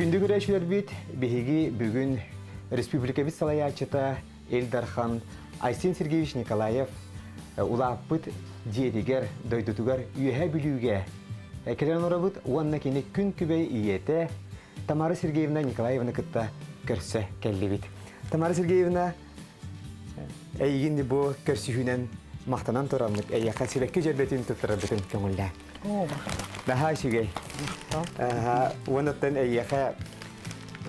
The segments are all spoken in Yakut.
Күндү көрөөччүлэрбит, биһиги бүгүн республикабыт салайааччыта Ил Дархан Айсен Сергеевич Николаев улааппыт дьиэтигэр, дойдутугар Үөһээ Бүлүүгэ кэлэн олоробут уонна кини күн күбэй ийэтэ Тамара Сергеевна Николаевна кытта көрсө кэллибит. Тамара Сергеевна, эйигин бу көрсүһүүнэн махтанан тураммыт, эйиэхэ сибэкки дьөрбөтүн туттарарбытын көҥүллээ. Наһаа үчүгэй. Уонуттан эйиэхэ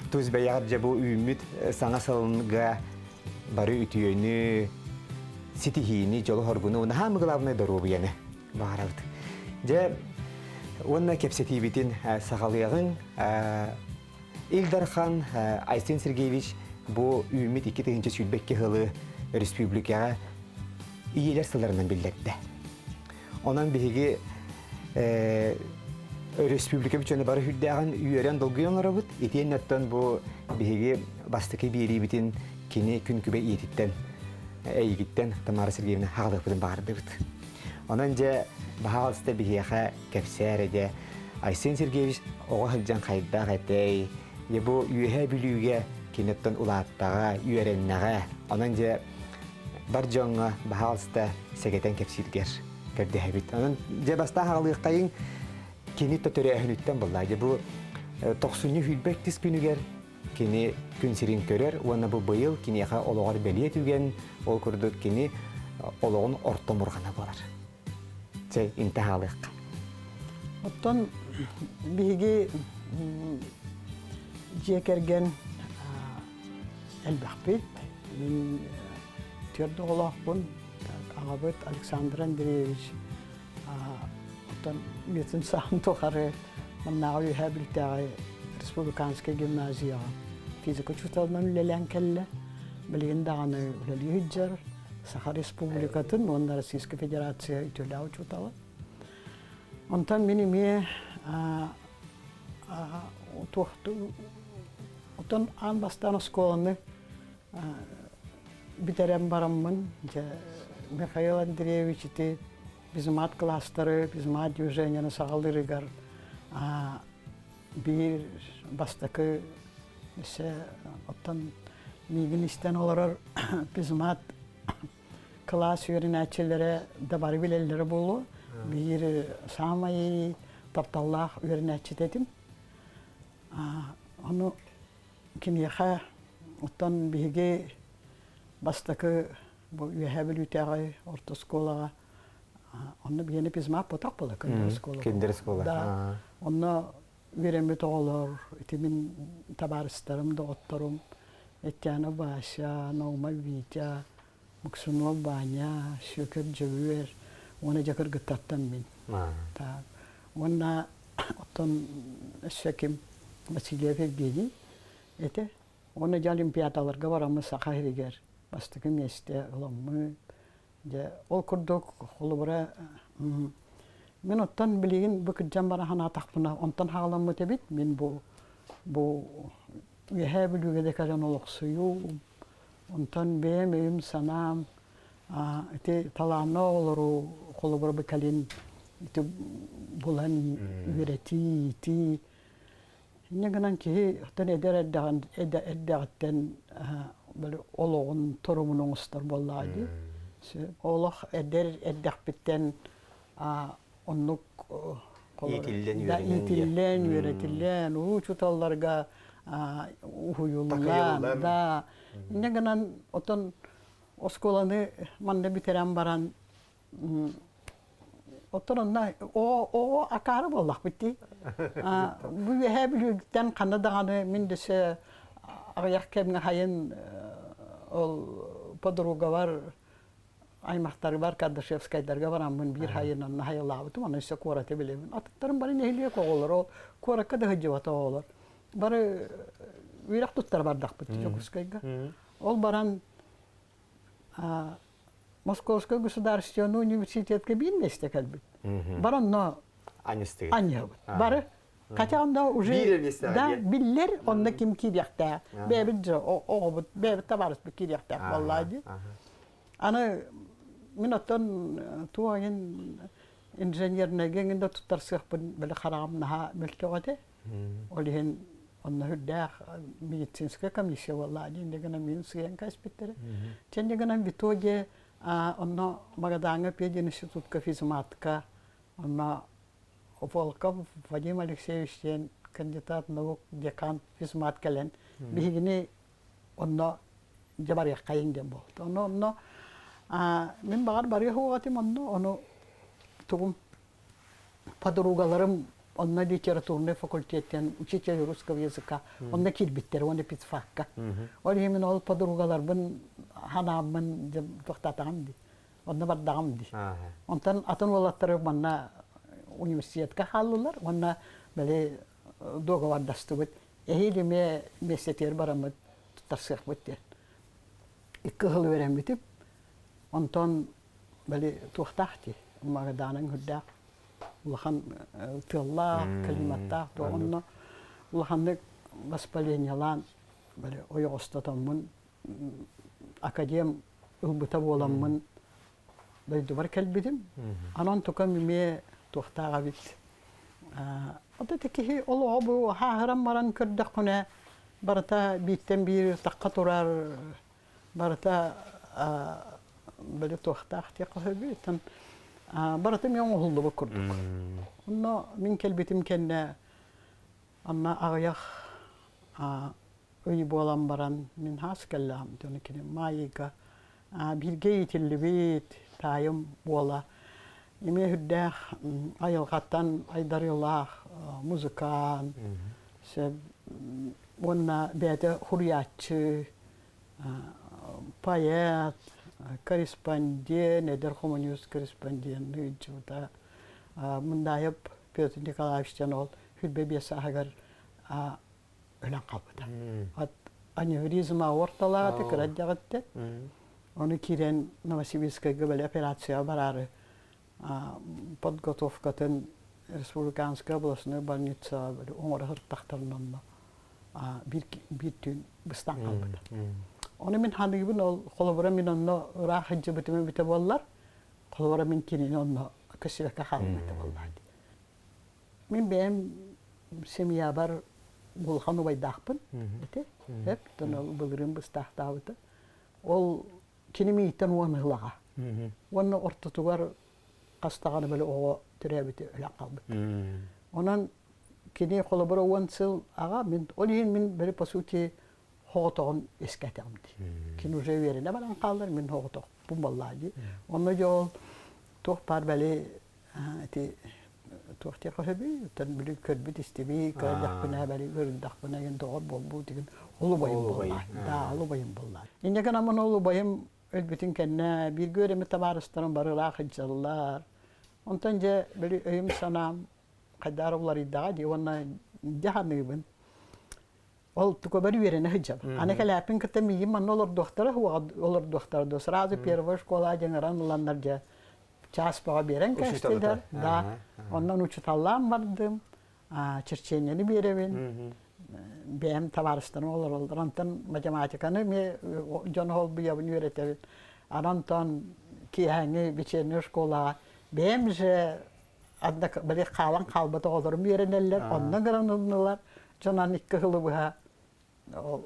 тус бэйэҕэр дьэ бу үүммүт саҥа сылга бары үтүөнү, ситиһиини, дьолу-соргуну, наһаа главное доруобуйаны баҕарабыт. Дьэ, уонна кэпсэтиибитин саҕалыаҕыҥ. Ил Дархан Айсен Сергеевич бу үүммүт 2022 сылы республикаҕа ийэлэр сылларынан биллэрдэ. Онон биһиги республикабыт дьоно бары үрдээҕин үөрэн долгуйан олоробут. Итиэннэ оттон бу биһиги бастакы биэриибитин кини күн күбэй ийэтиттэн эйигиттэн Тамара Сергеевна хаалыахпытын баҕардыбыт. Онон дьэ, баһаалыста биһиэхэ кэпсээр дьэ, Айсен Сергеевич оҕо сылдьан хайдах этэй, дьэ бу Үөһээ Бүлүүгэ киниттэн улааттаҕа, үөрэннэҕэ. Онон дьэ, бар дьоҥҥо баһаалыста сэгэтэн кэпсииргэр көрдөһөбүт. Онон дьэ бастаан хаалыаххайыҥ кини төрөөһүнүттэн буолла. Дьэ бу тохсунньу сүүрбэ иккис күнүгэр кини күн сирин көрөр уонна бу быйыл киниэхэ олоҕор бэлиэ түгэн, ол курдук кини олоҕун орто мурҕана буолар. Чэй, интэ хаалыахха. Оттон биһиги дьиэ кэргэн элбэхпит. Мин түөрт оҕолоохпун. Аҕабыт Александр Андреевич оттон үйэтин сааһын тухары маннааҕы Үөһээ Бүлтээҕи республиканскай гимназияҕа физика учууталынан үлэлээн кэллэ. Билигин даҕаны үлэлии сылдьар. Саха Республикатын уонна Российскай Федерация үтүөлээх учуутала. Онтон мин эмиэ оттон аан бастаан оскуоланы бүтэрэн бараммын, дьэ, Михаил Андреевич ити физмат класстары, физмат движениены саҕалыырыгар биир бастакы өссө оттон миигин истэн олорор физмат кылаас үөрэнээччилэрэ да бары билэллэрэ буолуо. Биир саамай тапталлаах үөрэнээччитэ этим. Ону киниэхэ оттон биһиги бастакы бу Үөһээ Бүлүүтээҕи орто оскуолаҕа онно биһиэнэ физмат поток буола Киндер оскуола. Киндер оскуола. Да. Онно үөрэммит оҕолор, ити мин табаарыстарым, доҕотторум Татьяна Вася, Наума Витя, Муксунов Ваня, Сүөкэр Дьөгүөр уонна дьэ кыргыттартан мин. Так. Уонна оттон өссө ким Васильев Евгений этэ. Уонна дьэ олимпиадаларга бараммыт Саха сиригэр бастакы миэстэ ыламмыт. Дьэ ол курдук холобура мин оттон билигин бу кырдьан бара санаатахпына онтон хаҕаламмыт эбит мин бу бу Үөһээ Бүлүүгэ да кэлэн олохсуйуу онтон бэйэм өйүм-санаам ити талааннаах оҕолору холобура бу кэлин ити булан үөрэтии, иитии инньэ гынан киһи оттон эдэр эрдэҕин эрдэҕиттэн били олоҕун торумун оҥостор буоллаҕа дии. Олох эдэр эрдэхпиттэн оннук иитиллэн иитиллэн үөрэтиллэн улуу учууталларга уһуйуллан да инньэ гынан оттон оскуоланы манна бүтэрэн баран оттон онно оо акаары буоллахпыт дии бу үөһээ бүлүүттэн ханна даҕаны мин дөссө аҕыйах кэмҥэ хайын ол подругабар аймахтарбар Кардашевскайдарга бараммын биир хайын онно хайалаабытым онно өссө куораты билэбин атыттарым бары нэһилиэк оҕолоро куоракка да сылдьыбата оҕолор бары үөрэх туттара бардахпыт Дьокуускайга ол баран Московскай государственный университетка биир миэстэ кэлбит. Бар онно анньыһабыт. Бары Хотя онно уже да биллэр онно ким киириэхтээх. Бэйэбит же оҕобут, бэйэбит табаарыспыт киириэхтээх буоллаа дии. Аны мин оттон туох эҥин инженернэйгэ эҥин да туттарсыахпын били хараҕым наһаа мөлтөх этэ. Ол иһин Онно үрдээх медицинская комиссия буолла диэн гынан мин сыйан кэспиттэрэ. Чэнде гынан в итоге онно Магадаҥҥа пединститутка физматка онно Волков Вадим Алексеевич диэн кандидат наук декан физмат кэлэн биһигини онно дьэ барыаххайын диэн буолта. Онно онно мин баҕар барыа суоҕатым онно ону тугум подругаларым онно литературный факультеттен учитель русского языка онно киирбиттэр уонна педфакка. Ол иһин мин ол подругаларбын ханааммын туохтаатаҕым дии. Онно бардаҕым дии. Онтон атын уолаттары манна университетка хааллылар уонна били дуогабардастыбыт. Эһиил эмиэ миэстэтигэр бараммыт туттарсыахпыт диэн. Икки сыл үөрэммитим. Онтон били туохтаах дии Магаданың үрдээх улахан тыаллаах, климаттаах туох онно улаханнык воспалениелаан били ойоҕостотоммун академ ылбыта буоламмын дойдубар кэлбитим. Анан тукам эмиэ туохтаах эбит. Ото киһи олоҕо бу хааһыран баран көрдөххүнэ барыта бииртэн биир тахха турар барыта били туохтаах диэххэ сөбүй оттон барыта эмиэ оҥоһуллубут курдук. Онно мин кэлбитим кэннэ анна аҕыйах ый буолан баран мин хаас кэллэҕим дьону кини Маайыга бииргэ иитиллибит таайым уола эмиэ үрдээх айылҕаттан айдарыылаах музыкант уонна бэйэтэ хуруйааччы поэт, корреспондент, эдэр хомуньуус корреспондент ыйдьыбыта. Мындаайап Петр Николаевич диэн ол 25 сааһыгар өлөн хаалбыта. Аневризма орталааты кыра эрдэҕиттэн. Ону киирэн Новосибирскайга бэл операцияҕа бараары подготовкатын республиканская областной больницаҕа оҥоро сырыттахтарын онно биир түүн быстан хаалбыта. Ону мин ханыыбын ол холобура мин онно ыраах сылдьыбытым эбитэ буоллар, холобура мин кинини онно көстүбэккэ хаалбыта буоллаа дии. Мин бэйэм семьябар улахан убайдаахпын ити. Эп, былырыын быстаахтаабыта. Ол кини миигиттэн уон ыһылаҕа. Уонна ортотугар хас даҕаны били оҕо төрөөбүтэ өлөн хаалбыт. Онон кини холобура 10 сыл аҕа мин ол иһин мин били по сути хоҕотоҕун искэтэҕим дии. Кини уже үөрэнэ баран хааллар мин хоҕотохпун буоллаа дии. Онно дьэ ол туох баар били ити туох диэххэ сөбүй оттон били көрбүт истибит көрдөхпүнэ били көрүндэхпинэ ген доҕор буолбут деген ол убайым буоллаа да ол убайым буоллаа инньэ гынан ол убайым өлбүтүн кэннэ бииргэ үөрэммит табаарыстарым бары ыраах сылдьаллар онтон дьэ били өйүм санаам хайдаар уларыйдаҕа дии уонна дьэ саныыбын ол тукабар үөрэнэ сылдьабын. Аны кэлээппин кытта миигин манна олордуохтара олордуохтара дуо сразу первая школа дьаҥаран ыланнар дьэ чаас бөҕө биэрэн кэстилэр. Да, оннон учуталлаан бардым, черчениени биэрэбин, бэйэм табаарыстарым олороллор. Онтон математиканы эмиэ дьон холбуйабын үөрэтэбин. Онтон киэһээҥҥи вечерняя школаҕа бэйэм же били хаалан хаалбат оҕолорум үөрэнэллэр, онно граныллылар. Дьон икки сылы быһа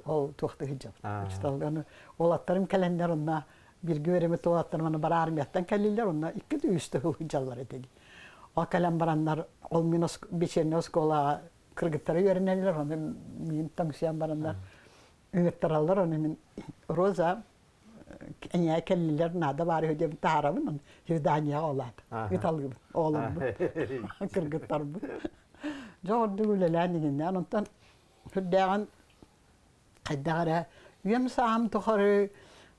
ол туохта сылдьабыт. Учууталганы уолаттарым кэлэннэр онно бииргэ үөрэммит уолаттарым аны бары армияттан кэллилэр, онно икки да үстэ сылдьаллар этэ. Ол кэлэн бараннар, ол мин вечерняя оскуолаҕа кыргыттара үөрэнэллэр, ону миин таҥсыйан бараннар ыҥыттараллар, ону мин Роза эҥээ кэллилэр наада баар үһү диэн таһаарабын, свиданияҕа олаат ыталыыбын оҕолорбут кыргыттарбыт. Дьэ ордук үлэлээн иҥиннээн онтон Сүрдээҕин хайдах эрэ үйэм сааһым тухары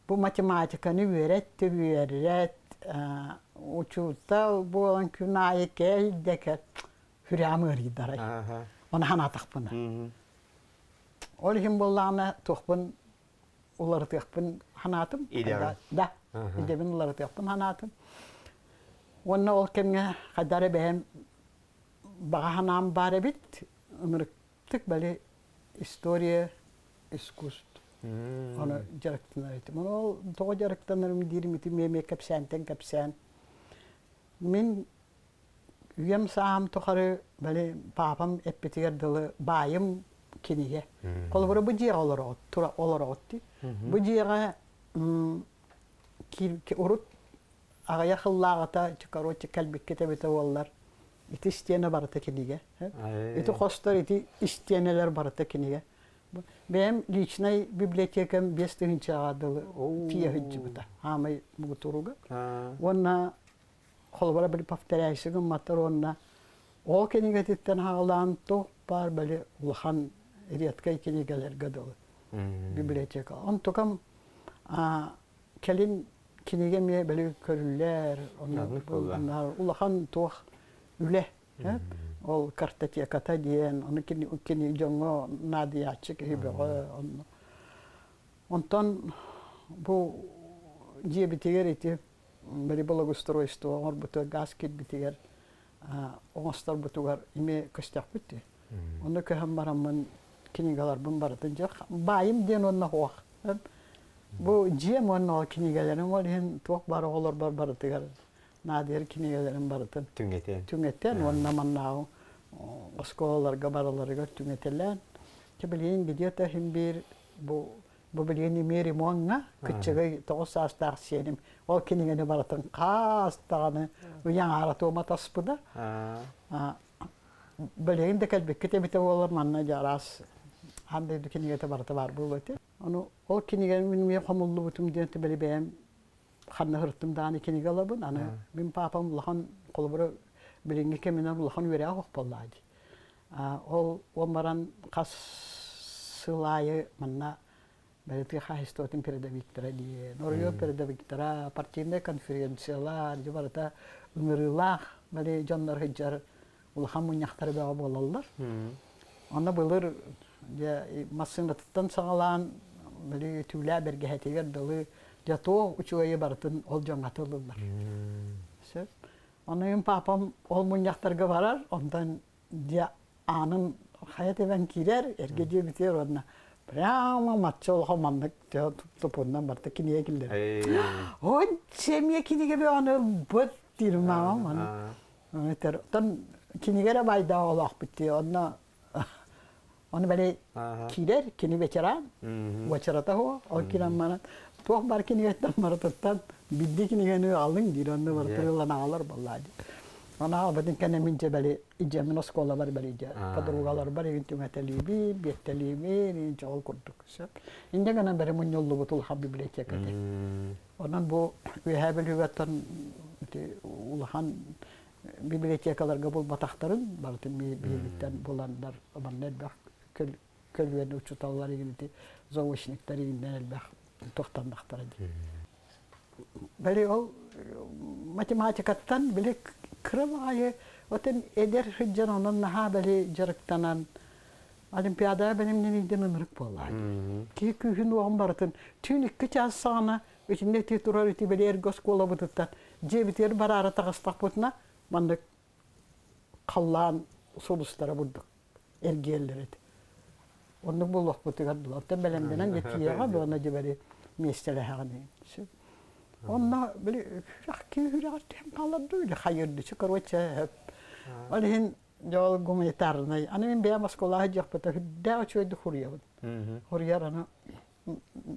бу математиканы үөрэт үөрэт учуутал буолан күн аайы кэл да кэл сүрэҕим ыарыйдарай. Ону санаатахпына. Ол иһин буоллаҕына туохпун уларытыахпын санаатым. Да, идэбин уларытыахпын санаатым. Уонна ол кэмҥэ хайдах эрэ бэйэм баҕа санаам баар эбит. Ынырык Тык бали история искусств ону дьарыктанар этим. Ону ол тоҕо дьарыктанарым диирим ити эмиэ кэпсээнтэн кэпсээн. Мин үйэм сааһым тухары бали папам эппитигэр дылы баайым кинигэ. Холобура бу дьиэҕэ олороҕут, тура олороҕут дии. Бу дьиэҕэ урут аҕыйах ыллааҕыта, короче, кэлбиккит эбитэ буоллар, ити истиэнэ барыта кинигэ. Ити хостор, ити истиэнэлэр барыта кинигэ. Бэйэм личнай библиотекам 5000-га дылы тиийэ сылдьыбыта. Аамай мугутуруга. Уонна холобура били повторяйся гымматтар уонна ол кинигэтиттэн хаалаан туох баар били улахан редкай кинигэлэргэ дылы библиотека. Онтукам кэлин кинигэ эмиэ били көрүллэр, онно улахан туох үлэ ол картотеката диэн, ону кини, кини дьоҥҥо наадыйааччы киһи бөҕө онно. Онтон бу дьиэбитигэр ити били благоустройство оҥорбутугар газ киирбитигэр оҥосторбутугар эмиэ көстөхпүт дии. Онно көһөн бараммын кинигаларбын барытын дьэ баайым диэн уонна суох. Бу дьиэм уонна ол кинигэлэрим ол иһин туох баар оҕолорбор барытыгар наадыйар кинигэлэрим барытын түҥэтэн түҥэтэн уонна маннааҕы оскуолаларга барыларыгар түҥэтэлээн билигин где-то иһин биир бу Бу билигин эмиэ ремоҥҥа кыччыгый 9 саастаах сиэним ол кинигэни барытын хаас даҕаны ыйан аара туома таспыта. Билигин да кэлбиккит эбитэ буоллар манна дьэ араас аан дойду кинигэтэ барыта баар буолуо этэ. Ону ол кинигэни мин эмиэ хомуллубутум диэн били бэйэм ханна сырыттым даҕаны кинигэ ылабын. Аны мин паапам улахан холобура билиҥҥи кэминэн улахан үөрэҕэ суох буоллаҕа дии. Ол он баран хас сыл аайы манна бэлэтии хаһайыстыбатын передовиктара диэн, оройуон передовиктара, партийнай конференциялар, дьэ барыта ыҥырыылаах бали дьоннор сылдьар улахан мунньахтары бөҕө буолаллар. Онно былыр дьэ массыынатыттан саҕалаан били түүлээ бэргэһэтигэр дылы дьэ туох үчүгэйи барытын ол дьоҥҥо атыллыллар. Сөп. Ону мин папам ол мунньахтарга барар, онтон дьэ аанын хайа тэбэн киирэр, эргэ дьиэбитигэр уонна прямо матча улахан маннык тупуннан барыта кинигэ киллэрэр. Ой, эмиэ кинигэ бөҕөнү ылбыт диир маамам аны. Этэр, оттон кинигэ эрэ байдаах олоохпут дии, онно Оны били киирэр, кини ветеран, уочарата суох, ол киирэн баран туох бар кинигэттэн барытыттан бидди кинигэни алыҥ диир, онно барытын ылан аҕалар буоллаа дии. Оны аҕалбытын кэннэ мин дьэ били идьэммин оскуолабар били дьэ подругаларбар игин түҥэтэлиибин, биэттэлиибин, игин чоҕул курдук сөп. Инньэ гынан бэри мунньуллубут улахан библиотека этэ. Онон бу Үөһээ Бүлүүгэттэн ити улахан библиотекаларга булбатахтарын барытын биһигиттэн буланнар манна элбэх көлүөнэ учууталлар игинити заочниктар игиннэн элбэх туохтаннахтара дии. Били ол математикаттан били кыра баҕайы отон эдэр сылдьан онон наһаа били дьарыктанан олимпиадаҕа бэлэмнэнииден ынырык буоллаа. Киһи күүһүн уоҕун барытын түүн 2 чаас саҕана итиннэ ити турар ити били эргэ оскуолабытыттан дьиэбитигэр бараары таҕыстахпытына маннык халлаан сулустара бурдук эргиэллэр этэ. Оннук буолуохпутугар дылы. Оттон бэлэмнэнэн дьэ буона дьибэри миэстэлэһэҕин. Онно били үрэх киһи үрэҕэр түһэн хаалар дуу или хайырдычы короче ол иһин дьол гуманитарнай аны мин бэйэм оскуолаҕа дьиэхпитэ үрдээх үчүгэйдик хуруйабын. Хуруйар аны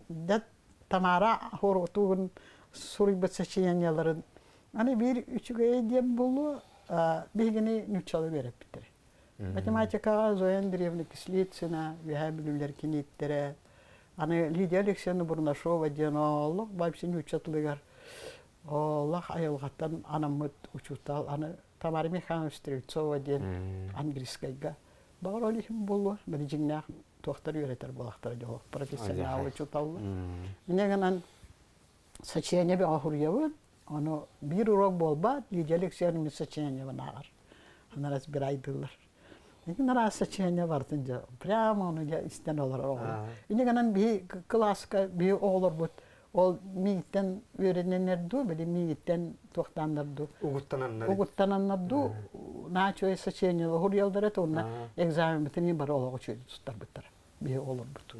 дьэ Тамара хоруотугун суруйбут сочинениеларын аны биир үчүгэйэ диэн буолуо биһигини нууччалыы үөрэппиттэрэ. Математикаҕа Зоя Андреевна Кислицына, Үөһээ Бүлүүлэр кинииттэрэ, аны Лидия Алексеевна Бурнашова диэн олох вообще нуучча тылыгар олох айылҕаттан анаммыт учуутал, аны Тамара Михайловна Стрельцова диэн английскайга Баҕар ол иһин буолуо, били дьиҥнээх туохтар үөрэтэр буолахтара дьолох профессионал учууталлар. Инньэ гынан сочинение бөҕө суруйабын, ону биир урок буолбат, Лидия Алексеевна мин сочинениебын ааҕар. Анарас бирайдыыллар. Икин араас сочинение барытын дьэ прямо ону дьэ истэн олорор оҕолор. Инньэ гынан биһи кылааска биһи оҕолорбут ол миигиттэн үөрэнэннэр дуу, били миигиттэн туохтааннар дуу. Угуттананнар. Угуттананнар дуу, наачуой сочинение суруйаллар этэ уонна экзаменмытын бары олоҕу үчүгэй туттарбыттар биһи оҕолорбут.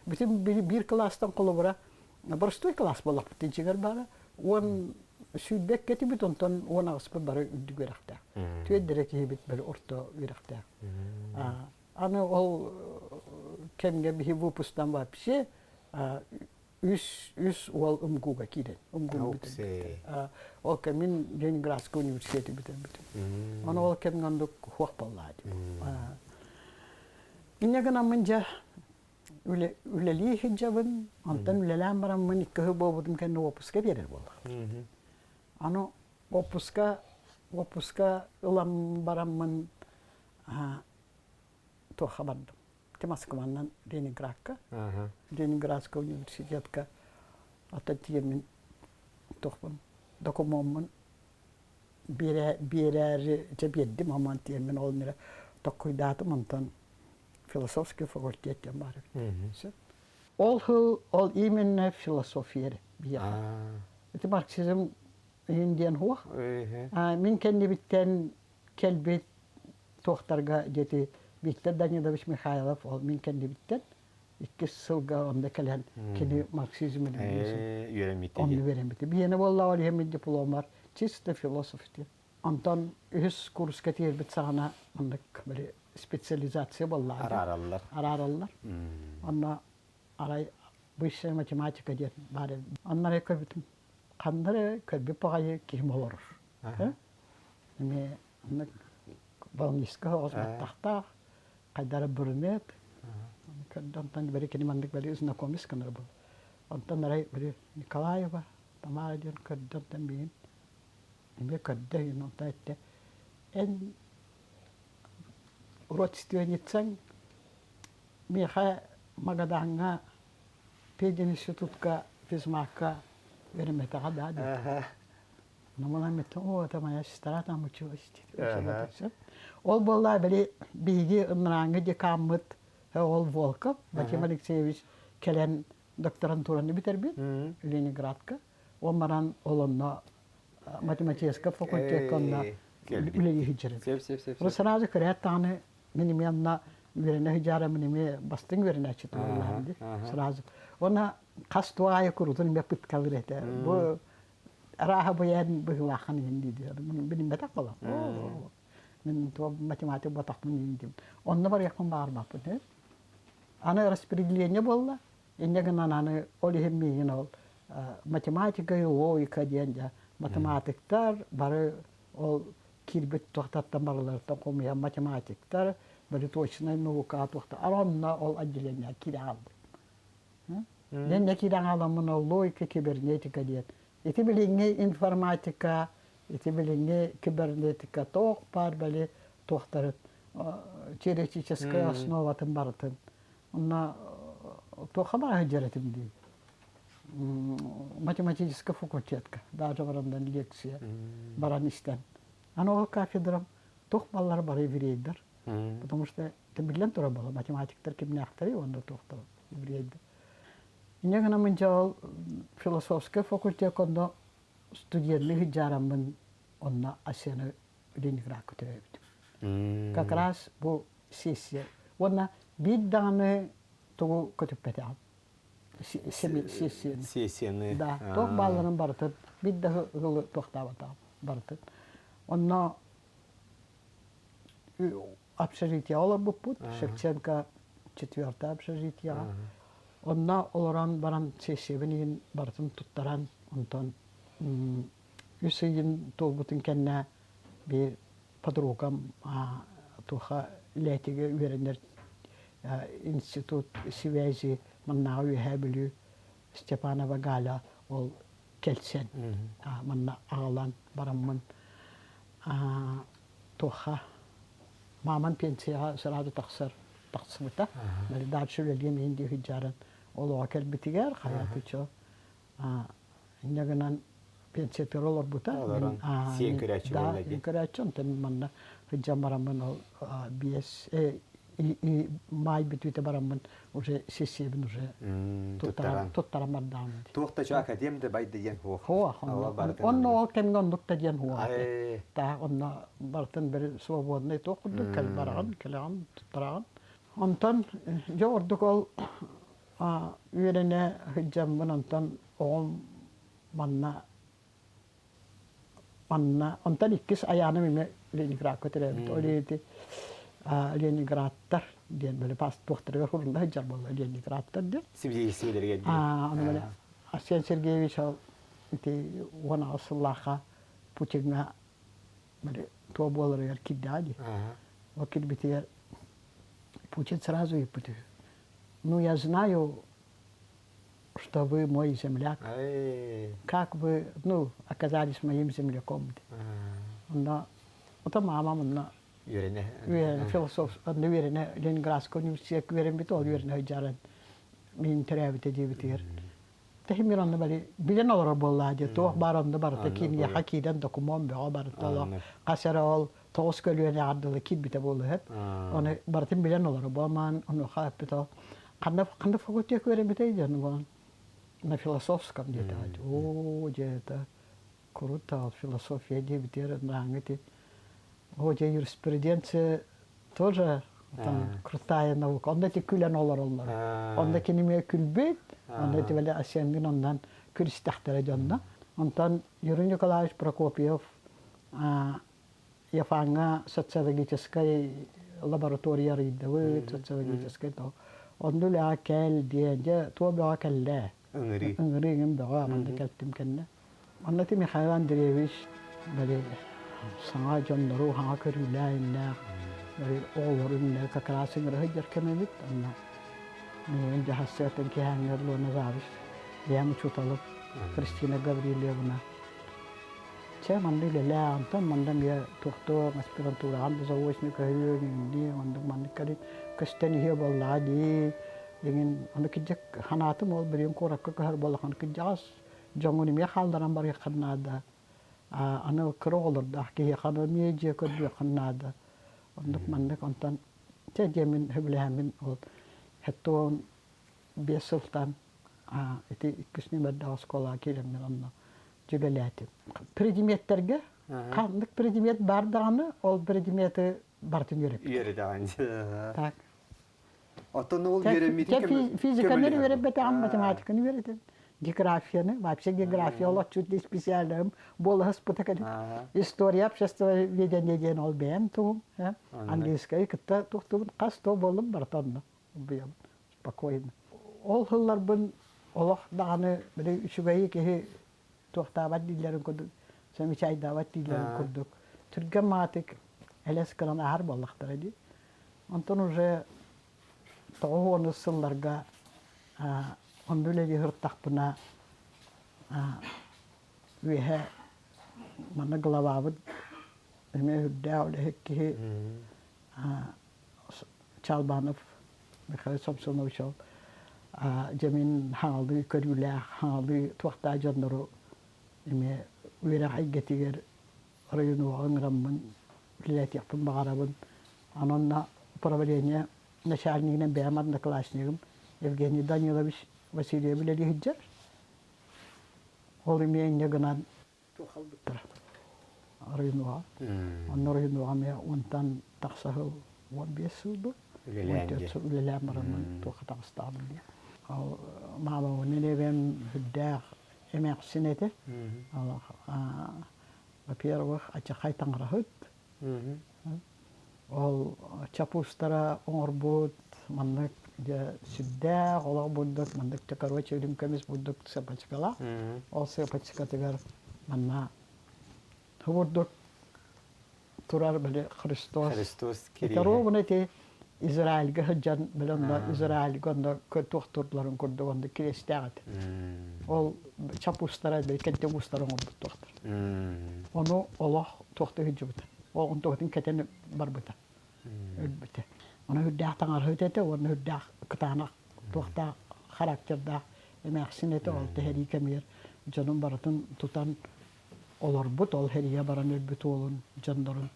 Бүтүн биир кылаастан холобура боростуой кылаас буоллахпыт дьиҥэр баара 10 20 этибит, онтон 18-пыт бары үрдүк үөрэхтээх. Түөрт эрэ киһибит бары орто үөрэхтээх. Аны ол кэмҥэ биһи выпусктан вообще үс үс уол МГУга киирэн МГУну бүтэрбиттэр. Ол кэм мин Ленинградскай университеты бүтэрбитим. Ону ол кэмҥэ оннук хуох буоллаа дии. Инньэ гынаммын дьэ үлэлии сылдьабын, онтон үлэлээн бараммын икки сыл буолбутум кэннэ уоппуска биэрэр буоллахпыт. Аны уоппуска уоппуска ылан бараммын туохха бардым. Ити Москванан Ленинградка, Ленинградскай университетка ата тиэмин туохпун докумуоммун биэрээри дьэ биэрдим аман тиэмин ол нэрэ токкуйдаатым онтон философский факультет диэн баар эбит. Ол сыл ол именно философия биһиэхэ. Ити марксизм иһин диэн суох. Мин кэннибиттэн кэлбит туохтарга диэти Виктор Данилович Михайлов ол мин кэннибиттэн иккис сылга онно кэлэн кини марксизм үөрэммитэ. Онно үөрэммитэ. Биһиэнэ буоллаҕа ол иһин мин дипломар чисто философ диэн. Онтон үһүс курска тиэрбит саҕана оннук били специализация буоллаҕа. Араараллар. Араараллар. Онно арай высшая математика диэн баар эбит. Онно арай көрбүтүм ханна эрэ көрбүт баҕайы киһим олорор. Эмиэ оннук балниска оҕус баттахтаах, хайдара брюнет. Онтон бэри кини маннык бэри знакомец гынар был. Онтон арай били Николаева Тамара диэн көрдө онтон миигин эмиэ көрдө онтон эттэ эн родственницаҥ миэхэ Магадаҥҥа пединститутка физмакка үөрэммэтэҕэ даа диэтэ. Намалан меттэ о это моя сестра там училась диэтэ. Ол буолла били биһиги ынырааҥҥы декаммыт ол Волков Вадим Алексеевич кэлэн докторантураны бүтэрбит Ленинградка. Ол баран ол онно математическай факультекка онно үлэлии сылдьар эбит. Ол сразу көрөөт даҕаны мин эмиэ онно үөрэнэ сылдьара мин эмиэ бастыҥ үөрэнээччи буоллаҕым дии сразу. Уонна хас туох аайы курутун эмиэ пыткалыыр этэ. Бу арааһа быйаан быһыылааххын иһин дии билиммэтэх буолан. Мин туох математик ботахпын иһин диим. Онно барыахпын баҕарбаппын. Аны распределение буолла. Инньэ гынан аны ол иһин миигин ол математика и логика диэн дьэ математиктар бары ол киирбит туохтаттан барыларыттан хомуйан математиктар бары точнай наука туохта онно ол отделение киирэ хаалбыт. Дэннэ киирэн хааламмын ол логика кибернетика диэн. Ити билиҥҥи информатика, ити билиҥҥи кибернетика туох баар бали туохтарын теоретическай основатын барытын Онно туохха бара сылдьар этим дии. Математическай факультетка даже барандан лекция баран истэн. Аны ол кафедрам туох баллар бары еврейдэр. Потому что биллэн турар буолла математиктар кимнээхтэрий уонна туохтар еврейдэр. Инньэ гынан дьэ ол философскай факультекка онно студенныы сылдьаараммын онно Асены Ленинградка төрөөбүтүм. Как раз бу сессия. Уонна биир даҕаны тугу көтүппэтэҕим. Сессияны. Сессияны. Да, туох баалларын барытын биир да ылы туохтаабатаҕым барытын. Онно общежитие олорбуппут, Шевченко четвертое общежитиеҕа. Онно олорон баран сессиябын иһин барытын туттаран, онтон үс ыйын туолбутун кэннэ биир подругам туха Лээтигэ үөрэнэр институт связи маннааҕы Үөһээ Бүлүү Степанова Галя ол кэлсэн манна аҕалан бараммын туоха маамам пенсияҕа сразу тахсар тахсыбыта дальше үлэлиэм иһин дии сылдьарын олоҕо кэлбитигэр хайа чо Инньэ гынан пенсиятыгар олорбута. Олорон сиэн көрөөччү буолла дии. Көрөөччү, онтон манна сылдьан бараммын ол биэс маай бүтүүтэ бараммын уже сессиябын уже туттаран туттаран бардаҕым. Туох да чо академ да байды диэн хуох. Хуох. Онно ол кэмҥэ оннук да диэн хуох. Таах онно барытын бери свободный туох курдук кэл бараҕын, кэлэҕин, туттараҕын. Онтон дьэ ордук ол Үөрэнэ сылдьаммын онтон оҕом манна манна онтон иккис айааным эмиэ Ленинградка төрөөбүт. Ол иһити Ленинградтар. диэн били туохтарыгар хурулла сылдьар буолла Ленинградтар диэн. Сибидиэйсибэлэригэр диэн. Аны били Арсен Сергеевич ол ити 18 сыллаахха Путиҥҥа били туох буоларыгар киирдэҕэ дии. Ол киирбитигэр Путин сразу ыйыппыт үһү. Ну, я знаю, что вы мой земляк. Как вы, ну, оказались моим земляком. Онно, ото мамам онно үөрэнэ үөрэнэ философ онно үөрэнэ Ленинградскай университет үөрэммит ол үөрэнэ сылдьарын мин төрөөбүтэ диэбитигэр Тэһимир онно бали билэн олорор буоллаа дии туох баар онно барыта кииниэхэ киирэн докумуон бөҕө барыта олох хас эрэ ол тоҕус көлүөнэҕэр дылы киирбитэ буолуо Ону барытын билэн олоро буолмаан онуоха эппит ол ханна ханна факультет үөрэммитэй диэн буолан на философском диэтэҕэ оо дьэ это круто философия диэбитигэр нааҥҥы ити оо дьэ юриспруденция тоже там крутая наука онно ити күлэн олороллор онно кинимиэ күлбүт онно ити бэлэ асенгин оннан күлүстэхтэрэ дьонно онтон Юрий Николаевич Прокопьев Яфаҥҥа социологическай лаборатория арыйдыбыт, социологическай то. Онно үлэҕэ кэл диэн, дьэ, туох бөҕө кэллэ. Ыҥырыы. Ыҥырыы иҥин бөҕө, манна кэлтим кэннэ. Онно ити Михаил Андреевич били саҥа дьоннору хаҥа көрүүлээх били оҕолору иннэ как раз ыҥыра сылдьар кэм эбит. Онно миигин дьаһассыаттан киһээҥҥэр Луона Завич, бэйэм учууталым Христина Гаврильевна Чэ, манна үлэлээ, онтон манна эмиэ туохтуох аспирантураҕын да заочно көһүөҥ иҥинниэ, оннук маннык кэлин көстөн иһиэ буоллаҕа дии. Иҥин ону кырдьык санаатым ол билигин куоракка көһөр буоллаххына кырдьаҕас дьоҥҥун эмиэ хаалларан барыаххын наада. А аны кыра оҕолордоох киһиэхэ эмиэ дьиэ көрдүөххүн наада. Оннук маннык онтон чэ диэммин сөбүлэһэммин ол хэттуон 5 сылтан ити иккис нүмердээх оскуолаҕа киирэммин онно дьүлэлээтим. Предметтэргэ ханнык предмет баар даҕаны ол предмети барытын үөрэппитим. Үөрэтэҕин. Так. Оттон ол үөрэммитин Физиканы үөрэппэтэҕим, математиканы үөрэтим. Географияны, вообще география ол отчут специальным буолаһыспыта кэлин. История обществоведения диэн ол бэйэм тугум, английскайы кытта туохтугун хас то буоллум барыта онно. Спокойно. Ол сылларбын олох даҕаны били үчүгэйи киһи туохтаабат дииллэрин курдук, сэмичайдаабат дииллэрин курдук түргэн маатык элэс гынан аһар буоллахтара дии. Онтон уже 90 сылларга онно үлэлии сырыттахпына үөһэ манна главабыт эмиэ үрдээх үлэһит киһи Чалбанов Михаил Самсонович ол дьэ мин хаҥалыы көрүүлээх, хаҥалыы туохтаах дьоннору эмиэ үөрэх эйгэтигэр районуга ыҥыраммын үлэлэтиэхпин баҕарабын. Онон управление начальнигынан бэйэм одноклассникым Евгений Данилович Васильев үлэлии сылдьар. Ол эмиэ инньэ гынан Туох Оройунуоҕа. Онно Оройунуоҕа эмиэ уонтан тахса сыл, 15 сыл бу. Үлэлээн сыл үлэлээн бараммын туохха таҕыстаҕым диye. Ол маамабын эбэм үрдээх эмээхсин этэ. Во-первых, ачахай таҥараһыт. Ол чапустара оҥорбут маннык дьэ сүрдээх олох бурдук маннык дьэ короче үрүҥ көмүс бурдук сыпачкалаах. Ол сыпачкатыгар манна бурдук турар били Христос. Христос Это ровно ити Израильга сылдьан били онно Израильга онно туохтурларын курдук онно кириэстээх этэ. Ол чапустара били кэнтик уустара оҥорбут туохтар. Ону олох туохта сылдьыбыта. Ол онтугатын кэтэн барбыта, өлбүтэ. Ону үрдээх таҥараһыт этэ уонна үрдээх кытаанах туохтаах характердаах эмээхсин этэ ол тэһэрии кэмигэр дьонун барытын тутан олорбут, ол хэрийэ баран өлбүт уолун дьоннорун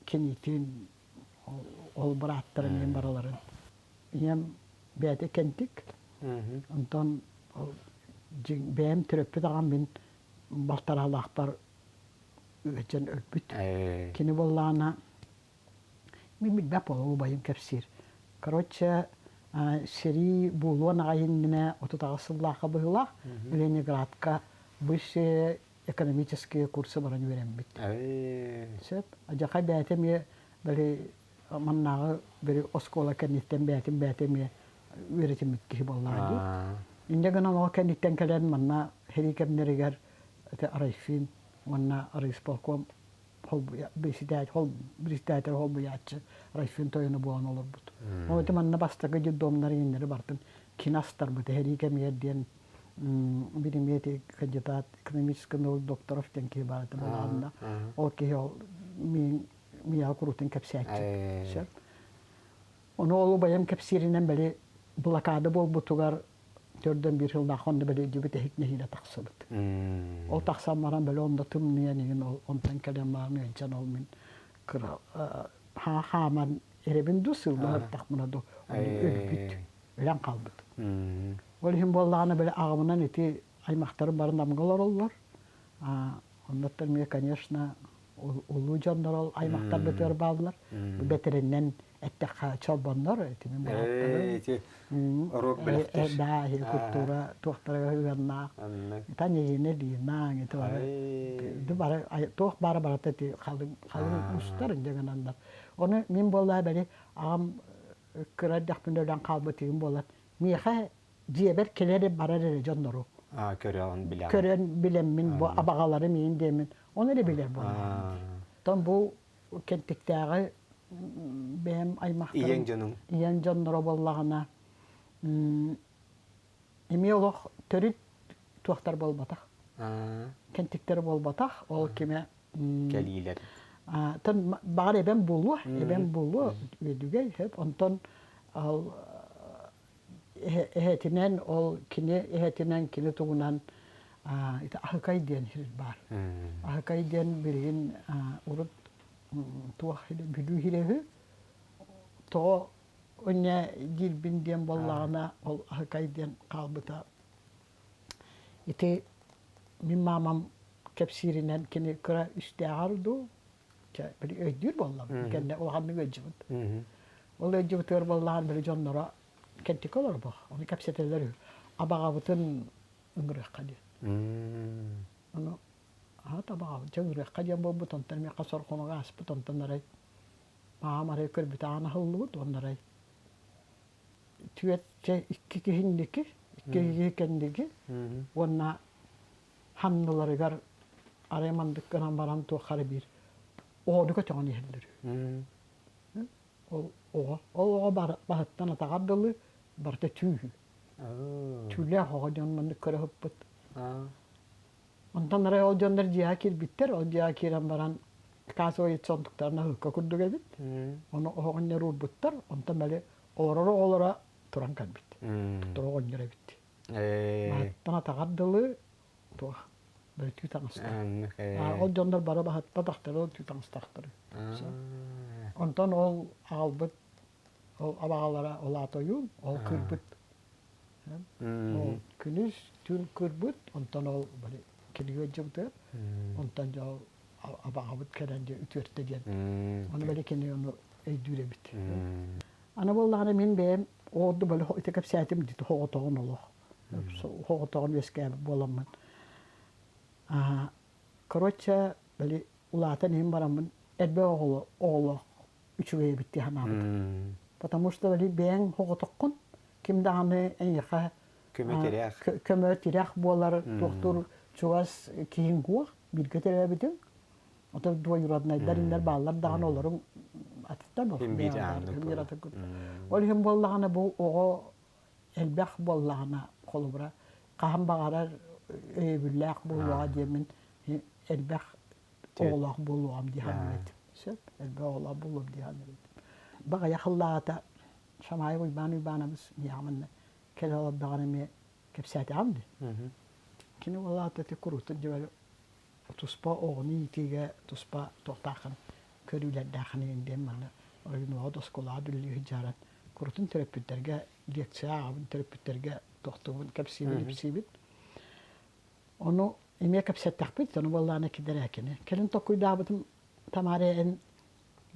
кинитин ол бырааттарын иһин барыларын. Ийэм бэйэтэ кэнтик, онтон бэйэм төрөппүт аҕам мин балтараалаахпар ыалдьан өлбүт. Кини буоллаҕына мин билбэт буолуом убайым кэпсиир. Короче, сэрии буолуон аҕай иннинэ 38 сыллаахха быһыылаах Ленинградка высшие экономические курсы баран үөрэммит. Сөп. Дьаха бэйэтэ эмиэ били маннааҕы били оскуола кэнниттэн бэйэтин бэйэтэ эмиэ үөрэтиммит киһи буоллаҕа дии. Инньэ гынан ол кэнниттэн кэлэн манна сэрии кэмнэригэр ити Райфин уонна райисполком председатель холбуйааччы Райфин тойоно буолан олорбут. Ол ити манна бастакы детдомнар иҥнэри бартын кини астарбыт сэрии кэмигэр диэн биримиэти кандидат экономической наук докторов диэн киһи баар этэ балаҕанна. Ол киһи ол миин миэхэ куруутун кэпсээччи. Сөп. Ону ол убайым кэпсииринэн били блокада буолбутугар төрдөн биир сыллаах онно били дьүбүт эһик нэһиилэ тахсыбыт. Ол тахсан баран били онно тымныйан игин ол онтон кэлэн баран ыалдьан ол мин кыра хааман эрэбин ду сыллаһыртахпына ду онно өлбүт өлөн хаалбыт. Ол иһин буоллаҕына били аҕабынан ити аймахтарым бары Намга олороллор. Оннуттан эмиэ, конечно, улуу дьоннор ол аймахтарбытыгар бааллар. Бэтэринэн эттэххэ чолбоннор, итини бырааттарым. Ити оруок бэлэхтэр. Да, культура туохтара ыаннаах. Итан Елена Лина, ити бары бары туох баара барыта ити халыҥ халыҥ устар инде гынаннар. Ону мин буоллаа бэри аҕам кыра эрдэхпинэ өлөн хаалбытыгым буолан миэхэ дьиэбэр кэлэр барар эрэ дьоннору көрөн билэҕин. Көрөн билэммин бу абаҕаларым иин диэммин ону эрэ билэр буоллаҕым. Тон бу кэнтиктээҕи бэйэм аймахтарым Ийэҥ дьонуҥ. Ийэҥ дьонноро буоллаҕына эмиэ олох төрүт туохтар буолбатах. Кэнтиктэр буолбатах. Ол кимэ кэлиилэр. Тон баҕар эбэм буолуо, эбэм буолуо үөдүгэй сөп. Онтон ал эһэтинэн ол кини эһэтинэн кини тугунан ити Аһыкай диэн сир баар. Аһыкай диэн билигин урут туох Бүлүү сирэ үһү. Тоҕо онньа диирбин диэн буоллаҕына ол Аһыкай диэн хаалбыта. Ити мин маамам кэпсииринэн кини кыра үстээҕэр дуу били өйдүүр буоллам кэннэ улаханнык ыалдьыбыт. Ол ыалдьыбытыгар буоллаҕын били дьонноро кэнтикэ олорбох, ону кэпсэтэллэр үһү. Абаҕабытын ыҥырыахха диэн. Ону аһат абаҕабыт дьэ ыҥырыахха диэн буолбут, онтон миэхэ сорхоноҕо ааспыт, онтон арай маам арай көрбүт аан аһыллыбыт, уонна арай түөрт икки киһинники, икки киһи кэнники уонна ханныларыгар арай мандык гынан баран туохха эрэ биир оҕону көтөҕөн иһэллэр үһү. Ол оҕо, ол оҕо баһыттан атаҕар дылы барыта түү үһү. Түүлээх оҕо дьон маннык көрө сыппыт. Онтон арай ол дьоннор дьиэҕэ киирбиттэр, ол дьиэҕэ киирэн баран кассовый яйцо онтуктарына курдук эбит. Ону оһоҕунньар уурбуттар, онтон били олорор оҕолоро туран кэлбит. Туттар оҕонньор эбит. Баһыттан атаҕар дылы туох бөлтүү таҥастар. Ол дьоннор бары баһыттатахтары ол түү таҥастахтары. Онтон ол аҕалбыт ол абаҕалара ол аата ойуун, ол кырбыт. Ол күнүс түүн кырбыт, онтон ол кинигэ ыдьыбытыгар, онтон дьэ ол абаҕабыт кэлэн дьэ үтүөртэ диэн. Ону били кини ону өйдүүр эбит. Аны буоллаҕына мин бэйэм Оҕорду бөлөх ити кэпсээтим дии хоҕотоҕун олох. Хоҕотоҕун үөскээбит буоламмын. Короче, били улаатан иһин бараммын элбэх оҕолоох үчүгэй эбит дии санаабытым. Потому что били бэйэҥ хоҕотоххун ким даҕаны эйиэхэ көмө-тирэх көмө-тирэх буолар туохтуур чугас киһиҥ суох бииргэ төрөөбүтүҥ Ото двоюроднайдар иннэр бааллар даҕаны олоруҥ атыттар Ол иһин буоллаҕына бу оҕо элбэх буоллаҕына холобура хаһан баҕарар өйөбүллээх буолуоҕа диэммин элбэх оҕолоох буолуоҕум дии саныыр этим. Сөп, элбэх оҕолоох буолуом дии саныыр этим. Баҕайах ыллаата Шамаев Уйбаан Уйбаанабыс миэхэ манна кэлэ олордоҕуна эмиэ кэпсээтэҕим дии. Кини уолаата ити куруутун дьэ туспа оҕону иитиигэ туспа туохтааххын көрүүлэрдээххин иһин диэн манна оройуонуоҕа оскуолаҕа үлэлии сылдьааран курутун төрөппүттэргэ лекция ааҕабын төрөппүттэргэ тохтуубун кэпсиибин ипсиибин ону эмиэ кэпсэттэхпит ону буоллаҕына кидэрээкини кэлин толкуйдаабытым Тамара эн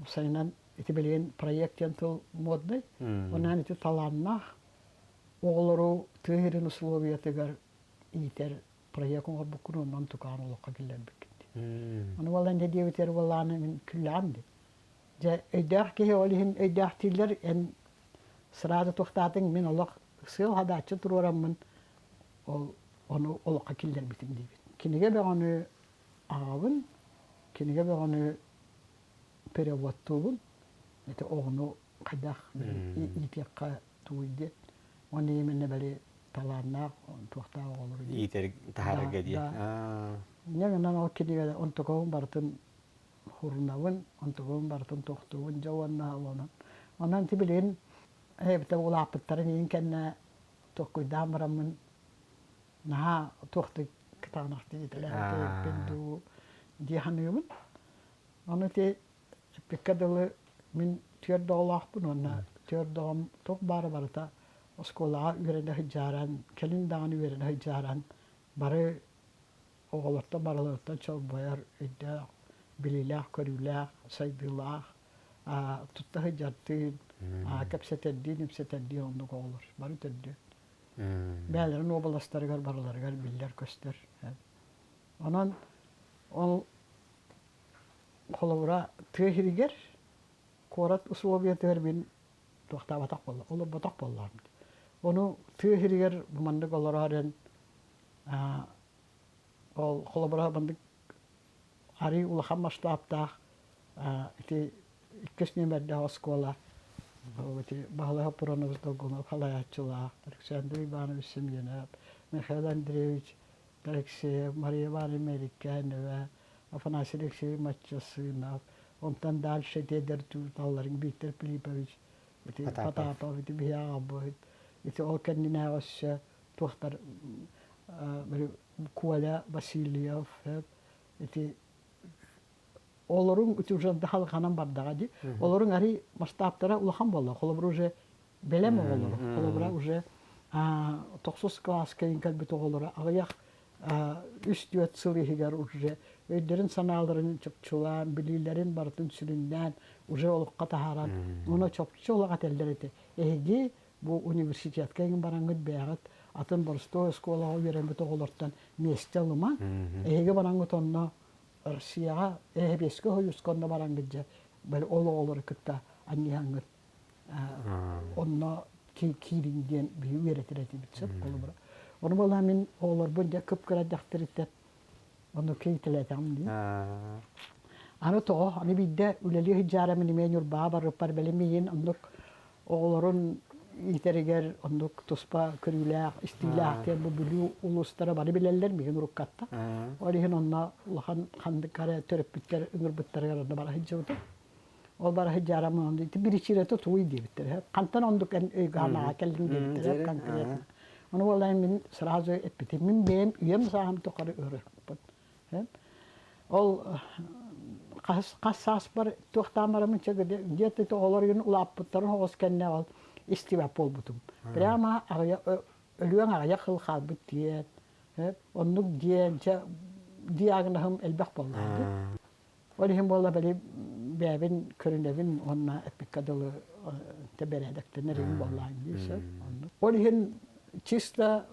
сайынан ити билигин проект диэн тыл модный онон ити талааннаах оҕолору тыа сирин условиятыгар иитэр проект оҥорбуккун онон тукаан олоххо киллэрбиккин дии. Ону буолла инде диэбитигэр буоллаҕына мин күллэҕим дии. Дьэ, өйдөөх киһи ол иһин өйдөөх дииллэр, эн сразу туохтаатыҥ, мин олох сыал хадааччы туруораммын ол ону олоххо киллэрбитим диибин. Кинигэ бөҕөнү ааҕабын, кинигэ бөҕөнү переводтуубун. Ити оҕону хайдах иитиэххэ тугуй диэн. Уонна именно били талааннаах туохтаах оҕолору иитэр таһаарарга диэн. Инньэ гынан ол кинигэлэр онтукабын барытын хурунабын, онтукабын барытын тохтуубун дьэ уонна онон. Онон ити билигин эбэтэ улааппыттарын иһин кэннэ токкуйдаан бараммын наһаа туохтук кытаанахтык итэлээбит дуу дии саныыбын. Ону ити эппиккэ дылы мин түөрт оҕолоохпун уонна түөрт оҕом туох баара барыта оскуолаҕа үөрэнэ сылдьааран, кэлин даҕаны үөрэнэ сылдьааран бары оҕолортон барыларыттан чорбойор өйдөөх, билиилээх-көрүүлээх, сайдыылаах, тутта сылдьардыын, кэпсэтэрдиин, ипсэтэрдиин оннук оҕолор бары төрдүөн. Бэйэлэрин уобаластарыгар барыларыгар биллэр-көстөр. Онон ол холобура тыа сиригэр куорат условиятыгар мин туохтаабатах буолла, олорботох буоллаҕым. Ону тыа сиригэр бу маннык олорор эн ол холобура маннык арыый улахан масштабтаах ити иккис нүөмэрдээх оскуола ити Баһылай Хоппуронович Долгунов салайааччылаах Александр Иванович Семенов, Михаил Андреевич Алексеев, Мария Ивановна Мэриккэнова, Афанасий Алексеевич Маччасынов, онтон дальше эдэр учууталларын Виктор Филиппович ити Потапов ити биһи аҕабыт ити ол кэннинээҕи өссө туохтар Коля Васильев ити олоруҥ ити уже халханан бардаҕа дии олоруҥ арый масштабтара улахан буолла холобура уже бэлэм оҕолору холобура уже тохсус кылааска кэлбит оҕолоро аҕыйах үс-түөрт сыл иһигэр уже өйдөрүн-санааларын чопчулаан, билиилэрин барытын сүрүннээн уже олоххо таһааран, уонна чопчу олох этэллэр этэ. Эһиги бу университетка эҥин бараҥҥыт бэйэҕит атын боростуой оскуолаҕа үөрэммит оҕолортон миэстэ ылымаҥ. Эһиги бараҥҥыт онно Россияҕа Эһэбиэскэ Союзка онно бараҥҥыт дьэ бэл ол оҕолору кытта анньыһаҥҥыт онно киириҥ диэн биһи үөрэтэр этибит сөп холобура. Ону буоллаҕа мин оҕолорбун дьэ кып-кыра эрдэхтэриттэн ону киитэлээтэҕим дии. Аны тоҕо аны биирдэ үлэлии сылдьаара мин эмиэ Ньурбаҕа барыппар били миигин оннук оҕолорун иитэригэр оннук туспа көрүүлээх, истиилээх диэн бу Бүлүү улуустара бары билэллэр миигин уруккатта. Ол иһин онно улахан ханнык эрэ төрөппүттэр ыҥырбыттарыгар онно бара сылдьыбытым. Ол бара сылдьаарам онно ити биричиинэтэ тугуй диэбиттэрэ. Хантан оннук эн өйгө-санааҕа кэллиҥ диэбиттэрэ конкретно. Ону буоллаҕына мин сразу эппитим. Мин бэйэм үйэм сааһым тухары ыарырҕаппын. Ол хас хас сааспар туохтаан бараммын чэ где-то оҕолор игин улааппыттарын оҕус кэннэ ол истибэт буолбутум. Прямо өлүөҥ аҕыйах сыл хаалбыт диэн, оннук диэн чэ диагноһым элбэх буолла. Ол иһин буолла били бэйэбин көрүнэбин уонна эппиккэ дылы бэрээдэктэнэр иһин буоллаҕым дии сөп. Ол иһин чисто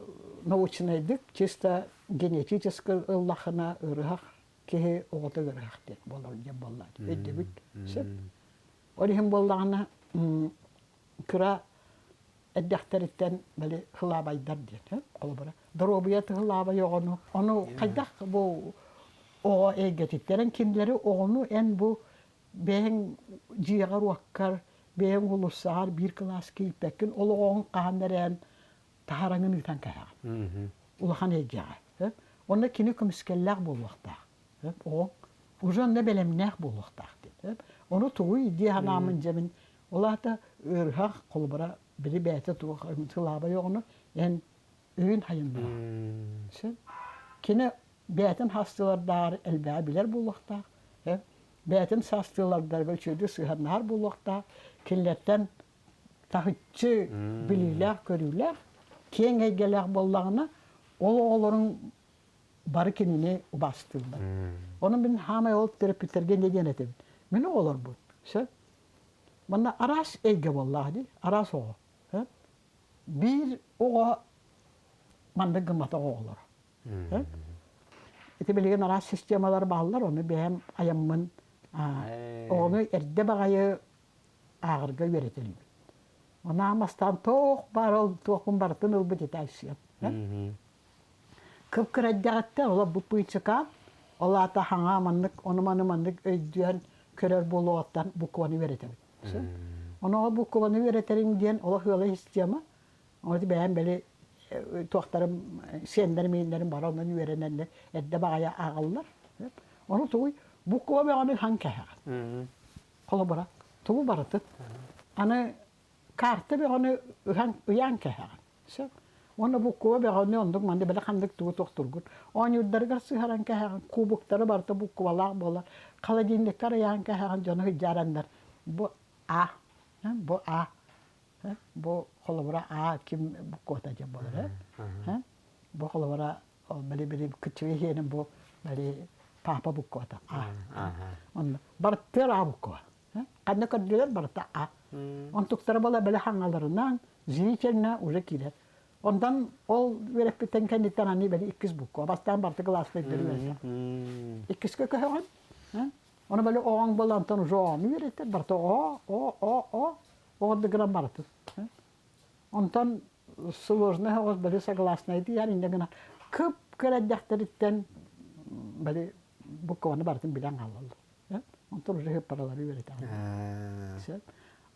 научнайдык, чисто генетически ыллахына ыарыһах киһи оҕото ыарыһах диэн буолар диэн буолла өйдөбүл сөп. Ол иһин буоллаҕына кыра эрдэхтэриттэн били хылаабайдар диэн холобура доруобуйа тыһылаабай оҕону ону хайдах бу оҕо эйгэтиттэн кинилэри оҕону эн бу бэйэҥ дьиэҕэр-уоккар бэйэҥ уулуссаҕар биир кылаас киирбэккин ол оҕоҕун хаһан эрээн таһараҥын ыытан кэһэҕин улахан эйгэҕэ онно кини көмүскэллээх буолуохтаах оҕоҥ уже онно бэлэмнээх буолуохтаах диэн ону тугуй дии санааммын дьэ мин Ол аата ыарыһах холобура били бэйэтэ туох сылаабай оҕону эн өйүн хайыннара. Сөп. Кини бэйэтин саастыылардааҕар элбэҕи билэр буолуохтаах. Бэйэтин саастыылардарга үчүгэйдик сыһыаннаһар буолуохтаах. Кинилэртэн таһыччы билиилээх-көрүүлээх, киэҥ эйгэлээх буоллаҕына, ол оҕолорун бары кинини убаастыыллар. Ону мин хаамай ол төрөппүттэргэ не диэн этэбин. Мин оҕолорбут. Сөп. Манна араас эйгэ буоллаҕа дии, араас оҕо. Биир оҕо маннык гымматах оҕолор. Ити билигин араас системалар бааллар, ону бэйэм айаммын Оҕону эрдэ баҕайы ааҕарга үөрэтэллибит. Ону бастаан туох баар ол туохпун барытын ылбыт этэ Айсен. Кып-кыра эрдэҕиттэн олох бу пыычыкаан, ол аата хаҥаа маннык ону-маны маннык өйдүөн көрөр буолуоҕуттан букваны үөрэтэбит. Ону ол букваны үөрэтэриҥ диэн олох ыала система. Ону бэйэм били туохтарым сиэннэрим ииннэрим бары онон үөрэнэннэр эрдэ баҕайы ааҕаллар. Ону тугуй буква бөҕөнү хаҥ кэһэҕин. Холобура, тугу барытын. Аны карта бөҕөнү ыһан ыйаан кэһэҕин. Сөп. Уонна буккуба бөҕөнү оннук манна бэлэ ханнык тугу тохтургут. Оонньуурдарыгар сыһаран кэһэҕин, кубуктары барыта буккубалаах буолар. Холодильниккар ыйаан кэһэҕин дьону сыдьаараннар. Бу А. Бу А. Бу холобура А ким буккуота диэн буолар. Бу холобура били били кыччыгы иһиэнин бу били папа буккуота А. Онно барыттыар А буккуба. Ханна көрдүлэр барыта А. Онтуктара буола били хаҥаларынан зрительно уже киирэр. Онтон ол үөрэппиттэн кэнниттэн аны били иккис буква. Бастаан барыта кылааска өйдөрү Иккискэ көһөҕүн. Ону били оҕоҥ буола онтон уже оҕону үөрэтэр. Барыта о, о, о, о. Оҕо гынан барытын. Онтон сложный оҕус били согласный диэн инньэ гынан кып кыра эрдэхтэриттэн били букваны барытын билэн хаалаллар. Онтон уже ыппаралары үөрэтэҕин.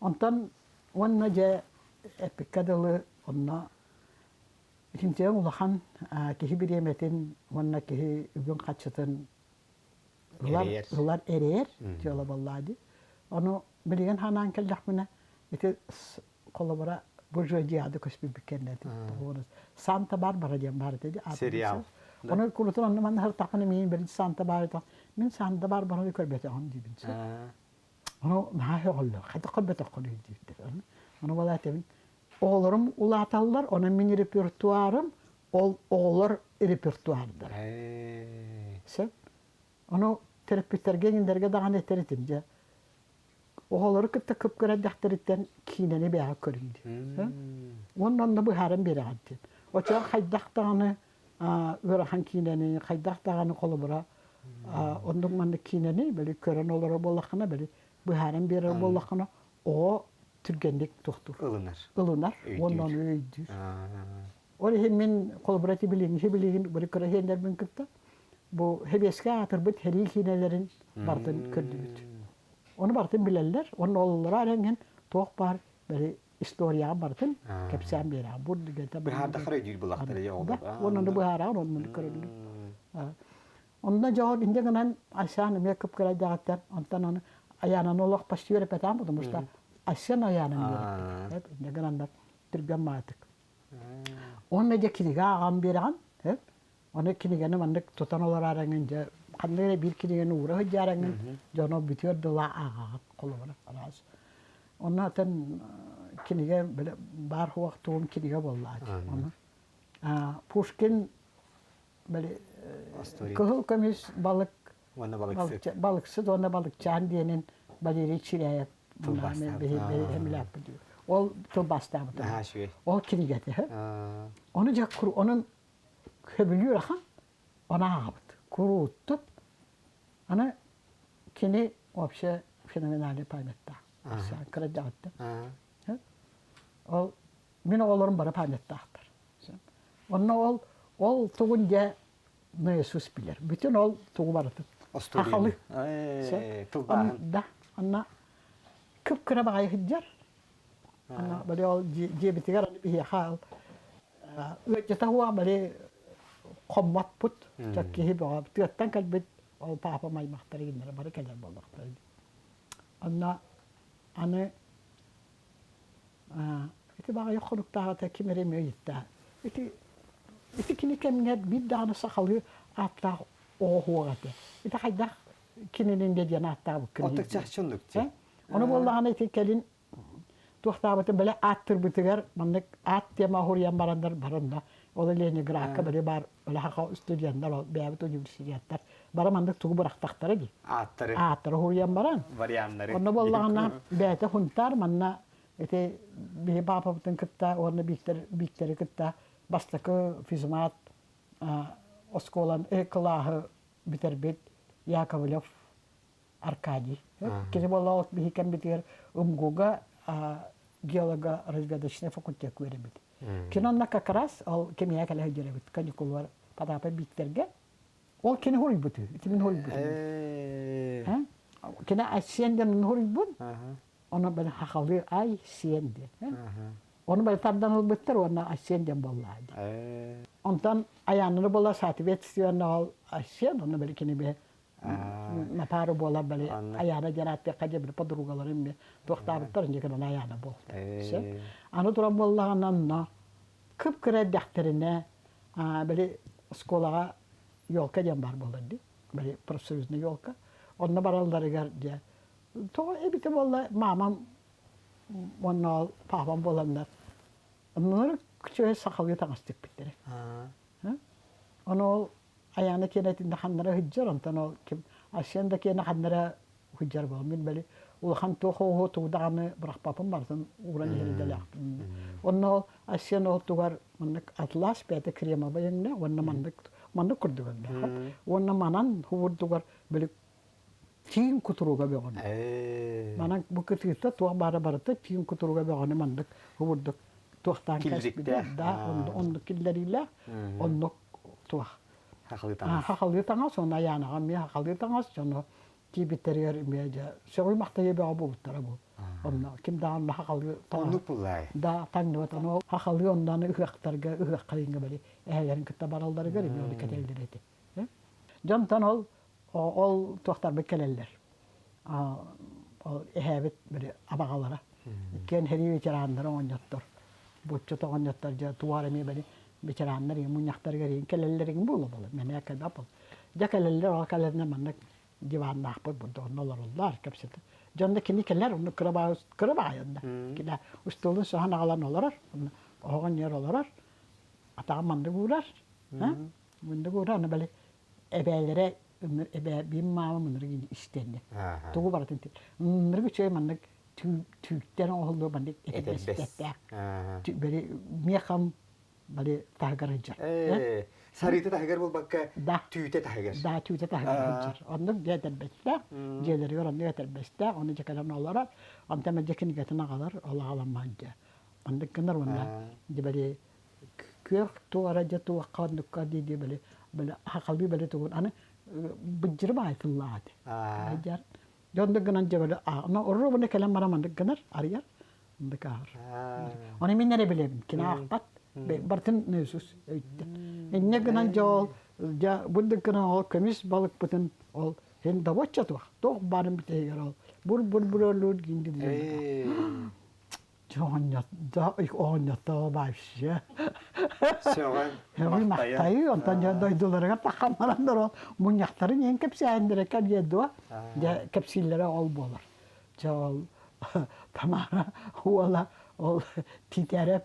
Онтон уонна дьэ эппиккэ дылы онно итинтэн улахан киһи бириэмэтин уонна киһи үбүн-харчытын ылар ылар эрэйэр дьыала буоллаа дии. Ону билигин ханаан кэллэхпинэ ити холобура буржуазияда көспүппүт кэннэ Санта Барбара диэн баар этэ сериал. Ону курутун онно манна сыртахпына миин бирин Санта Барбара мин Санта Барбараны көрбөтөҕүм диибин. Ону наһаа сөҕөллөр. Хайдах көрбөтөххүнүй диибиттэр. Ону буолаа этэбин. Оҕолорум улааталлар, онон мин репертуарым ол оҕолор репертуардара. Сөп. Ону төрөппүттэргэ иҥиннэргэ даҕаны этэр этим дьэ. Оҕолору кытта кып-кыра эрдэхтэриттэн киинэни бэйэҕэ көрүҥ диэн. Уонна онно быһааран биэрэҕин диэн. Оччоҕо хайдах даҕаны ыарахан киинэни, хайдах даҕаны холобура оннук маннык киинэни били көрөн олорор буоллаххына, били быһааран биэрэр буоллаххына, оҕо түргэнник туохтуур. Ылынар. Ылынар уонна ону өйдүүр. Ол иһин мин холобура ити билиҥҥи билигин били кыра иһиэннэрбин кытта бу Хэбиэскэ аатырбыт сэрии киинэлэрин барытын көрдүбүт. Ону барытын билэллэр, уонна оллоро эрэҥҥин туох баар били историяҕа барытын кэпсээн биэрэҕин. Бу Быһаардахара өйдүүр булахтар оҕолор. Уонна ону быһаараҕын, оннуну көрөллөр. Онно дьоҕор инде гынан Айсаан эмиэ кып-кырайдаҕыттан, онтон аны Айаананы олох почти үөрэппэтэҕим, потому что Айсен Айаананы үөрэппит. Инде гынаннар түргэн маатык. Уонна дьэ кинигэ ааҕан биэрэҕин, Ону кинигэни маннык тутан олораарыҥын дьэ ханнык эрэ биир кинигэни уура сылдьаарыҥын дьоно бүтүөр дыла ааҕаҕыт холобура араас. Онно атын кинигэ били баар суох тугум кинигэ буоллааччы. Ону Пушкин били кыһыл көмүс балык уонна балыксыт балыксыт уонна балыкчаан диэнин Валерий Чиряев ол тылбаастаабыта. Ол кинигэтэ. Ону дьэ онон Сөбүлүүр ахан, ону ааҕабыт. Куруутун. Аны кини вообще феноменальный памяттаах. Кыра эрдэҕиттэн. Ол мин оҕолорум бары памяттаахтар. Онно ол ол тугун дьэ Иисус билэр. Бүтүн ол тугу барытын. Ахалы. Тылбааһын. Да. Онно кып-кыра баҕайы сылдьар. Ана бали ол дьиэбитигэр биһиэхэ ол ыалдьыта уоҕа бали хоммоппут. Киһи бөҕө тыаттан кэлбит ол паапам аймахтара гиннэрэ бары кэлэр буоллахтара. Онно аны ити баҕайы хоруктааҕыта ким эрэ эмиэ ыйытта. Ити ити кини кэмҥэ биир даҕаны сахалыы ааттаах оҕо суох этэ. Ити хайдах кининин диэн ааттаабыккын Оттук чахчы оннук дии. Ону буоллаҕына ити кэлин туохтаабытын бэлэ ааттырбытыгар маннык аат тема уһуруйан бараннар баранна ол Ленинградка били баар били студеннар ол бэйэбит университеттар бары маннык тугу бырахтахтара дии ааттары ааттары уһуруйан баран варианнары онно буоллаҕына бэйэтэ хунтаар манна ити биһи паапабытын кытта уонна Бииктэр Бииктэри кытта бастакы физмат оскуолан кылааһы бүтэрбит Яковлев. Аркадий. Кини буолла биһи кэмбитигэр МГУга геолого-разведочный факультет үөрэммит. Кини онно как раз ол кимиэхэ кэлэ сылдьар эбит каникуллар Потапа Бииктэргэ. Ол кини хоруйбут ити мин хоруйбутум. Кини Айсен диэн хоруйбут. Ону били хахалыы ай сиэн диэн. Ону били тардан ылбыттар уонна Айсен диэн буоллаа диэн. Онтон Айааннары буола соответственно ол Айсен, ону били кини би на пару буолар били Аяна диэн ааттыахха диэн били подругаларым би туохтаабыттар инде гынан Аяна буолта. Аны туран буоллаҕына онно кып-кыра эрдэхтэринэ били оскуолаҕа елка диэн баар буолар дии. Били профсоюзная елка. Онно баралларыгар дьэ тоҕо эбитэ буолла маамам уонна ол паапам буоланнар оннолор күчүөй сахалыы таҥас тикпиттэрэ. Ону ол Айаана киэнэтин ханнара сылдьар, онтон ол ким Арсен да киэнэ ханнара сылдьар буолан мин били улахан туох оһуо тугу даҕаны бырахпаппын барытын ууран иһэр идэлээхпин. Онно ол Арсен ол тугар маннык атлас бэйэтэ кремовай өҥнө уонна маннык маннык курдук өҥнөөх. Уонна манан курдугар били тииҥ кутуруга бөҕөнү. Манан бу кытыыта туох баара барыта тииҥ кутуруга бөҕөнү маннык курдук туохтаан кэспитэ да оннук киллэриилээх оннук туох хахалыы таҥас хахалыы таҥас уонна Айаанаҕа эмиэ хахалыы таҥас дьоно тиийбиттэригэр эмиэ дьэ сөҕүй махтайыы бөҕө буолбуттара бу онно ким даҕаны хахалыы оннук буллаай да таҥныбат ону хахалыы оннук ыһыахтарга ыһыахха иҥҥэ бали эһэлэрин кытта баралларыгар эмиэ ону кэтэллэр этэ дьонтон ол ол туохтарбыт кэлэллэр ол эһээбит били абаҕалара иккиэн сэрии ветераннара оҕонньоттор буччут оҕонньоттор дьэ туох эмиэ били ветераннар ийэ мунньахтарыгар ийин кэлэллэрин буола буола мэнэ кэлбэт буол дьэ кэлэллэр ол кэлэринэ маннык диваннаахпыт бурдук онно олоруллар кэпсэтэ дьонно кини кэлэр онно кыра баай кыра баай онно кини устуулун соһон аҕалан олорор онно оһоҕун ньэр олорор атаҕын маннык уурар маннык уурар аны били эбээлэрэ эбээ биир маама ынырык истэннэ тугу барытын ынырык үчүгэй маннык түүттэн оҥоһуллуо маннык этэрбэстээх били мехам бали таһыгар сылдьар сарыыта таһыгар буолбакка түүтэ таһыгар да түүтэ таһыгар сылдьар оннук дьиэ этэрбэстээх дьиэлэригэр оннук этэрбэстээх ону дьэ кэлэн олорор онтон мэлдьи кинигэтин аҕалар ол аҕаламмаан дьэ маннык гынар уонна дьэ били күөх туора дьэ туохха оннукка дии дии били били хахалыы били тугун аны быдьыры баайтыллаат дьар дьоннук гынан дьэ били но оруобуна кэлэн баран маннык гынар арыйар оннук ааһар ону мин эрэ билэбин кини аахпат бартын нөсүс өйттө инньэ гынан дьэ ол дьэ бурдук гынан ол көмүс балыкпытын ол хин добочча туох туох баарын бүтэһигэр ол бур бур бур гинди Оҕонньоттоо вообще. Сөҕөн, Сөҕүй махтайыы, онтон дьэ дойдуларыгар таххан бараннар ол мунньахтарын иһин кэпсээннэрэ кэлиэ дуо? Дьэ кэпсииллэрэ ол буолар. Дьэ ол Тамара уола ол Титэрэп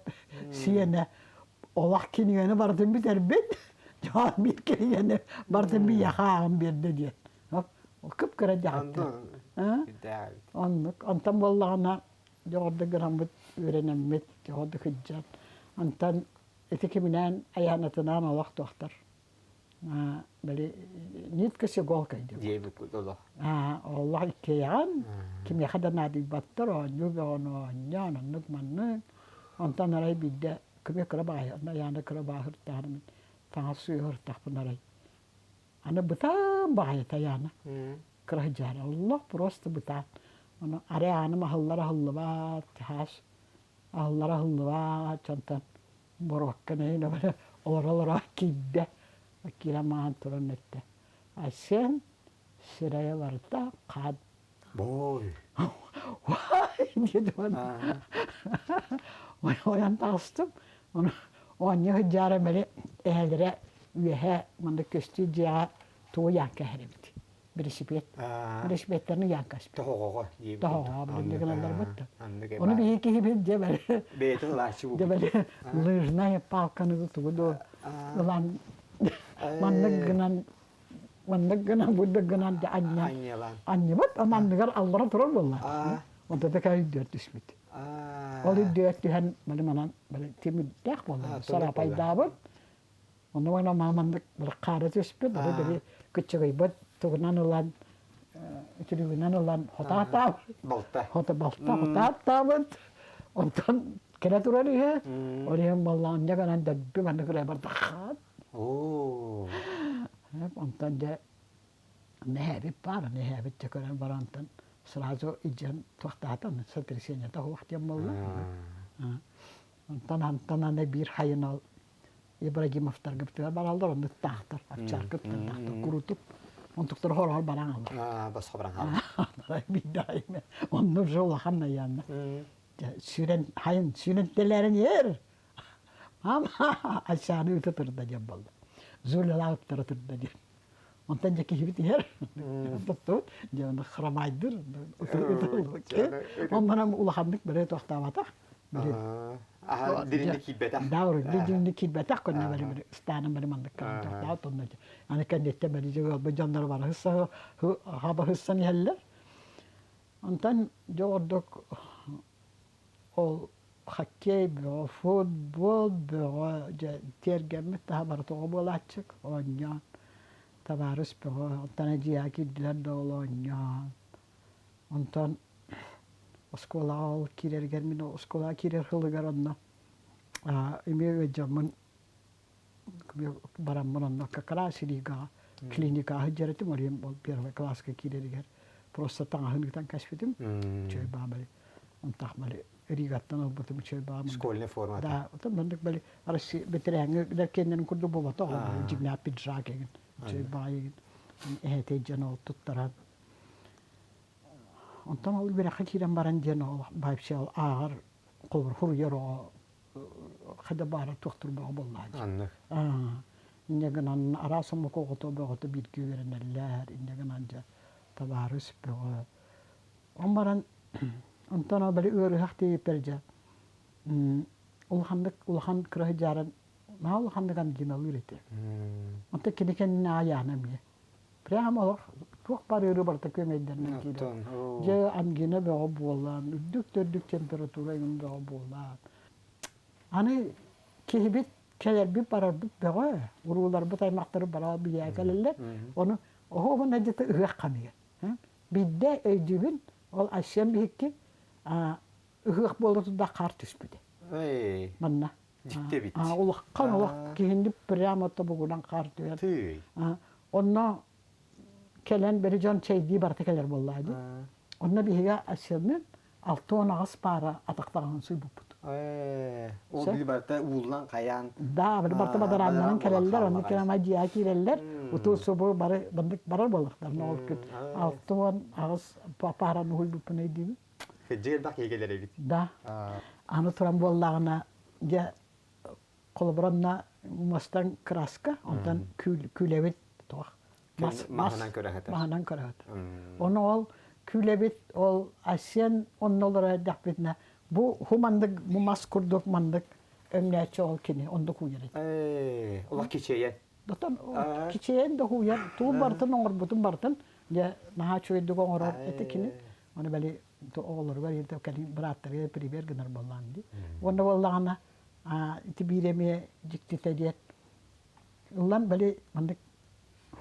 сиэнэ олох кинигэни барытын бүтэрбит. Дьэ биир кинигэни барытын биһиэхэ ааҕан биэрдэ диэн. Кып-кыра дьаһалта. Оннук. Онтон буоллаҕына дьоҕурдук гынаммыт үөрэнэммит, дьоҕурдук сылдьан. Онтон ити киминээн айаанатынаан олох туохтар. Били нитка с иголкой диэн. Диэбит олох. Олох иккиэйэҕин, кимиэхэ да наадыйбаттар, оонньуу бөҕөнү оонньоон, оннук маннык. Онтон арай биирдэ кымыа кыра баайы, айаана кыра бааһыртаҕына таҥас сыыһыртахпын арай Аны бытаан баҕайы тайаана. Кыраһыдьаара олох просто бытаан. Ону арай ааным аһыллар аһыллыбат, хаас аһыллар аһыллыбат, онтон боруокка нэһиилэ бары олоро-олоро киирдэ. Киирэн маһан туран эттэ. Айсен сирэйэ барыта хаан. Бой. Вай диэти ойон таҕыстым. Ону оонньуу сылдьаары били эһэлэрэ үөһэ маннык көстүү дьиэҕэ тугу ыйаан кээһэр эбит. Бирисипиэт. Бирисипиэттэрин ыйаан кээспит. Тоһоҕоҕо диэбит. Тоһоҕоҕо билинник ылалларбыт да. Ону биһиги киһибит дьэ били бэйэтин ылааччы дьэ били лыжная палканы тугу да ылан маннык гынан маннык гынан бурдук гынан дьэ анньан анньыбыт анныгар аллара турар буолла. Онто да кэлин түспүт. Ол үрдүгэр түһэн били манан били тимирдээх буолла сарапайдаабыт. Ону манан маннык хаара түспүт, били били кыччыгыйбыт тугунан ылан. үтүлүгүнэн ылан хотаатаабыт. Балта. Хото балта хотааттаабыт. Онтон кэлэ турар үһү. Ол иһин буоллаҕын дьэ гынан дөлбү маннык күрэ бардаххаат. Оо. Онтон дьэ нэһээбит баар, нэһээбит дьэ көрөн барантан сразу илдьэн туохтаатан сотрясениета суох диэн буолла. Онтон антон аны биир хайын ол Ибрагимовтарга бытыгар бараллар, онно ыттаахтар, овчарка ыттардаахтар, курутуп. Онтуктар хороҕор баран алар. Аа, босхо баран хаалар. Биирдэ онно уже улахан найаанна. Сүүрэн, хайын, сүүрэн тэлээрин ер. Мама, Айсааны ыта турда диэн буолла. Зулялаах ыттара турда диэн. Онтон дьэ киһибит иһэр. Тоттубут. Дьэ онно храмайдыр. Оннан улаханнык бэрэ туохтаабатах. Диринник киирбэтэх. Да, диринник киирбэтэх көннө бары бары ыстааным бары маннык кантахтаах тонно. Аны кэнниттэн бары дьэ дьоннор бары хысса хаба хыссан иһэллэр. Онтон дьэ ордук ол хоккей бөҕө, футбол бөҕө, дьэ тиэргэммит таһа барыта оҕо буолааччык оонньоон, табаарыс бөҕө, онтон эдьиийэ киирдилэр да ол оонньоон. Онтон оскуолаҕа ол киирэригэр мин оскуолаҕа киирэр сылыгар онно эмиэ ыалдьаммын бараммын онно как раз Ригаҕа клиникаҕа сылдьар этим ол иһин ол первый класска киирэригэр просто таҥаһын ыытан кэспитим үчүгэй баабали онтах бали Ригаттан ылбытым үчүгэй баамын школьная форма да отон маннык бали Россия бэтэрээҥҥи киэннэрин курдук буолбатах дьиҥнээх пиджак эгин үчүгэй баайыгын эһэтей дьон ол туттаран онтон ол үөрэххэ киирэн баран диэн ол вообще ол ааҕар холобур суруйар оҕо хайда баара туохтур бөҕө буоллаҕа дии. Аннык. Инньэ гынан араас омук оҕото бөҕөтө бииргэ үөрэнэллэр, инньэ гынан дьэ табаарыс бөҕө. Он баран онтон ол били ыарыһах диэбиппэр дьэ улаханнык улахан кыра сыдьааран наһаа улаханнык ангиналыыр этэ. Онтон кини кэннинэ айаана эмиэ. Прямо олох туох баар ыарыы барыта күөмэйдэринэн киирэр. Дьэ ангина бөҕө буолан, үрдүк да үрдүк температура эҥин бөҕө буолан. Аны киһибит кэлэрбит барарбыт бөҕө, урууларбыт аймахтары бара билээ кэлэллэр. Ону оһоҕун эдьэтэ ыһыах хамыйа. Биирдэ өйдүүбүн, ол Айсен биһикки ыһыах буола турда хаар түспүтэ. Манна. Дьикти эбит. Улахан олох киһини прямо тобугунан хаар түһэр. Тыый. Онно кэлэн бери дьон чэйдии барыта кэлэр буоллаа дии. Онно биһиги Асенныын 68 паара атахтаҕын суйбуппут. Ол били барыта ууллан хайаан. Да, били барыта бадарааннарын кэлэллэр, онно кэлэн дьиэҕэ киирэллэр. Утуу субу бары бандык барар буоллахтар. Ол күн 68 паараны уһуйбуппун өйдүүбүн. Кырдьык элбэх киһи кэлэр эбит. Да. Аны туран буоллаҕына, дьэ, холобура онно мастан краска, онтон күлэбит туох мас маһынан көрөһөтөр. Маһынан көрөһөтөр. Ону ол күлэбит ол Асен онно олорор эрдэхпитинэ бу ху маннык бу мас курдук маннык өҥнөөччү ол кини оннук уйар этэ. Ээ, олох кичэйэн. Дотон кичэйэн да уйар, тугу барытын оҥорбутун барытын дьэ наһаа үчүгэйдик оҥорор этэ кини. Ону били оҕолоругар иитэ кэлин бырааттарыгар пример гынар буоллаҕым дии. Уонна буоллаҕына ити биир эмиэ дьиктитэ диэн ыллан били маннык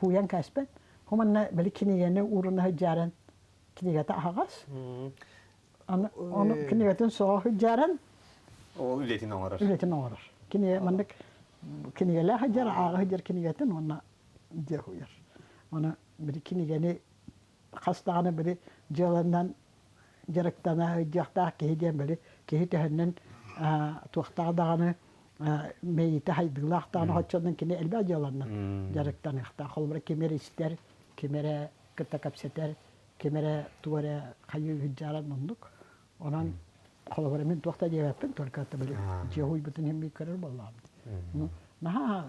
хууйан кээспэт. Ху манна били кинигэни ууруна сылдьааран кинигэтэ аһаҕас. Аны ону кинигэтин соҕо сылдьааран Ол үлэтин оҥорор. Үлэтин оҥорор. Кинигэ маннык кинигэлээх сылдьар, ааҕа сылдьар кинигэтин уонна дьиэ хууйар. Оны били кинигэни хас даҕаны били дьыаланан дьарыктана сылдьыахтаах киһи диэн били киһи төһөннөн туохтаах даҕаны мэйиитэ хайдыылаах даҕаны оччонон кини элбэх дьыаланан дьарыктаныахтаах. Холобура ким эрэ истэр, ким эрэ кытта кэпсэтэр, ким эрэ тугу эрэ хайыы сылдьааран оннук. Онон холобура мин туох да диэбэппин, только это били дьиэ уһуйбутун иһин биир көрөр буоллаҕым. Наһаа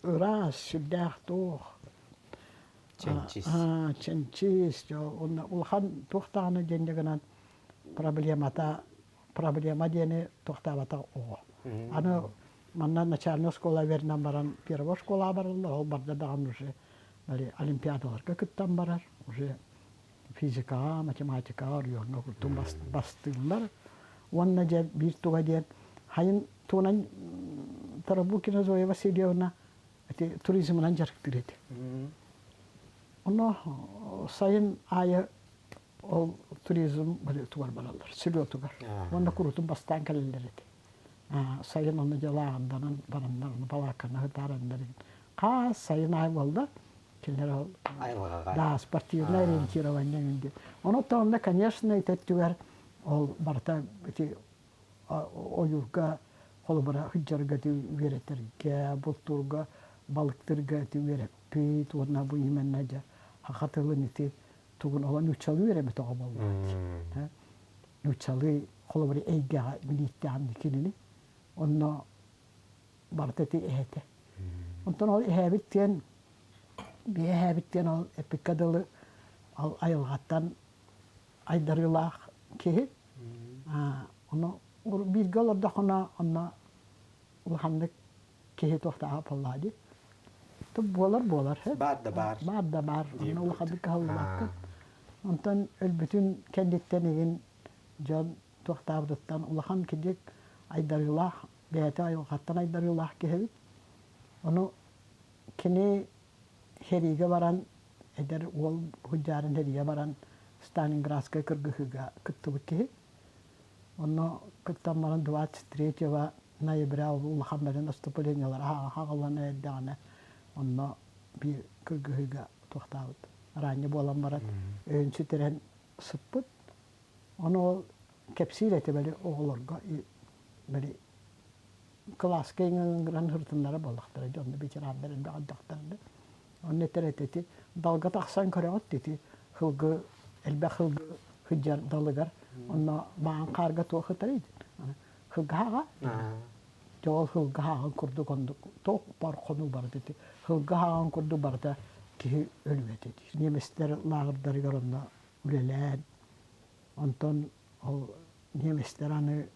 ыраас, сүрдээх туох Чэнчис. Чэнчис, уонна улахан туох даҕаны диэн гынан проблемата проблема диэни туохтаабатах оҕо. Аны манна начальная школа вернан баран первая школа бараллар, ол барда даҕаны уже олимпиадаларга кыттан барар, уже физикаҕа, математикаҕа оройуоҥҥа курдук бастыыллар. Уонна дьэ биир туга диэн хайын туунан Тарабукина Зоя Васильевна ити туризмынан дьарыктыыр этэ. Ону сайын аайы ол туризм тугар бараллар, селотугар. Уонна курутун бастаан кэлэллэр этэ. Сайын ону дьалааҕынданан бараннар, ону балаакканы ытаараннар. Хаас сайын аайы буолла. Кинилэр ол да, спортивное ориентирование диэн. Ону онно, конечно, ити өттүгэр ол барыта ити ойуурга холобура сылдьарга үөрэтэргэ, бултуурга, балыктыырга ити үөрэппит уонна бу именно дьэ саха тылын ити тугун ол нууччалыы үөрэммит оҕо буоллаҕа. Нууччалыы холобура эйгэҕэ билииттэҕин кинини онно барыта ити эһэтэ. Онтон ол эһээбит диэн биэ эһээбит диэн ол эппиккэ дылы ол айылҕаттан айдарыылаах киһи. Ону бииргэ олордоххуна онно улаханнык киһи туохтааҕа буоллаҕа дии. Буолар буолар. Баар да баар. Баар да баар. Онно улаханнык кыһаллыбаккын. Онтон өлбүтүн кэнниттэн игин дьон туохтаабытыттан улахан кидик айдарыылаах, бэйэтэ айылҕаттан айдарыылаах киһи эбит. Ону кини сэриигэ баран, эдэр уол сылдьаарын сэриигэ баран Сталинградскай кыргыһыыга кыттыбыт киһи. Онно кыттан баран 23 ноября улахан бэрин наступлениелара хаҕыллан эрдэҕинэ онно биир кыргыһыыга туохтаабыт араанньа буолан баран өйүн сүтэрэн сыппыт. Ону ол кэпсиир этэ били оҕолорго били кылааска ыҥыран ырытыннара буоллахтара дьэ онно ветераннар элбэх элбэхтэр да онно этэр этэ ити далга тахсан көрөҕүт ити сылгы элбэх сылгы сылдьар далыгар онно маҥан хаарга туох ытарый сылгы дьэ ол сылгы хааҕын курдук оннук туох бар хонуу барыта ити сылгы хааҕын курдук барыта киһи өлбөт ити немецтэр лааҕырдарыгар онно үлэлээн онтон ол немецтэр аны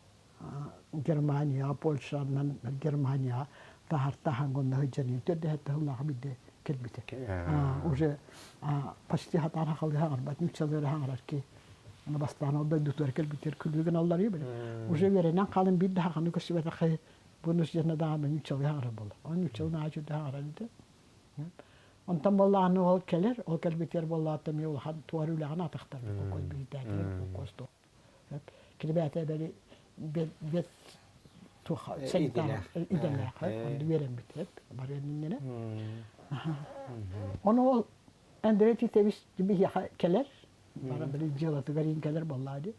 Германияҕа, Польшанан Германияҕа таһар таһан онно сылдьан төрдүһэттэ сыллааҕы биирдэ кэлбитэ. Уже почти хатаан хахалыы хаҥарбат, нууччалыыра хаҥарар ки. Аны бастаан ол дойдутугар кэлбитигэр күлүү гыналлар били. Уже үөрэнэн хаалан биир да хаханы көрсүбэтэххэ бу дьэнэ даҕаны нууччалыы хаҥарар буолла. Ол нууччалыы наһаа үчүгэй хаҥарар этэ. Онтон буоллаҕына ол кэлэр, ол кэлбитигэр буоллаҕа эмиэ улахан туор үлэҕин атахтар, холкуос биһитээтигэр, холкуос туох Кини бэйэтэ бэри бэт туох идэлээх онно үөрэммит барыан иннинэ. Ону ол Андрей Титович биһиэхэ кэлэр, бара били дьыалатыгар иин кэлэр буоллаа дии.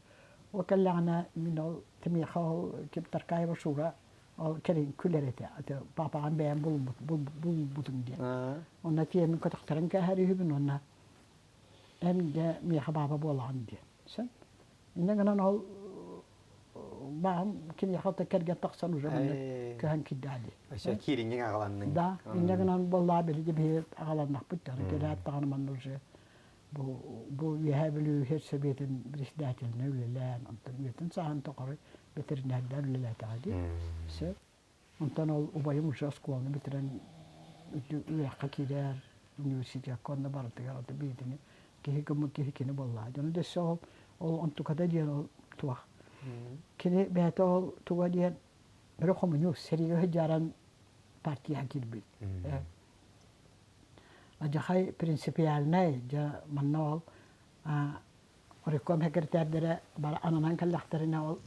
Ол кэллэҕинэ мин ол кимиэхэ ол ким Таркаева Шура ол кэлин күлэр этэ. Папаҕын бэйэм булбутум диэн. Онно тиэмин көтөхтөрөн кээһэр үһүбүн уонна эн дьэ миэхэ баба буолаҕын диэн. Сөп. Инньэ гынан ол баһым киниэхэ да кэргэн тахсан уже манна көһөн киирдэҕэ дии. Өссө киириҥҥин аҕаланныҥ. Да, инньэ гынан буоллаа биһиги биһи аҕаланнахпыт дьоно кэлээт даҕаны манна уже бу бу Үөһээ Бүлүү сэрсэбиэтин председателинэ үлэлээн, онтон үйэтин сааһын тухары ветеринардар үлэлээтэҕэ дии. Сөп. Онтон ол убайым уже оскуоланы бүтэрэн үөрэххэ киирэр, университекка онно барытыгар аты биирдини киһи гыммыт киһи кини буоллаҕа. Дьону дөссө ол ол онтуката диэн ол туох. Кини бэйэтэ ол туга диэн бары хомуньуус сэриигэ сылдьаран партияҕа киирбит. Адьахай принципиальнай дьэ манна ол Райком секретардара бары ананан кэллэхтэринэ ол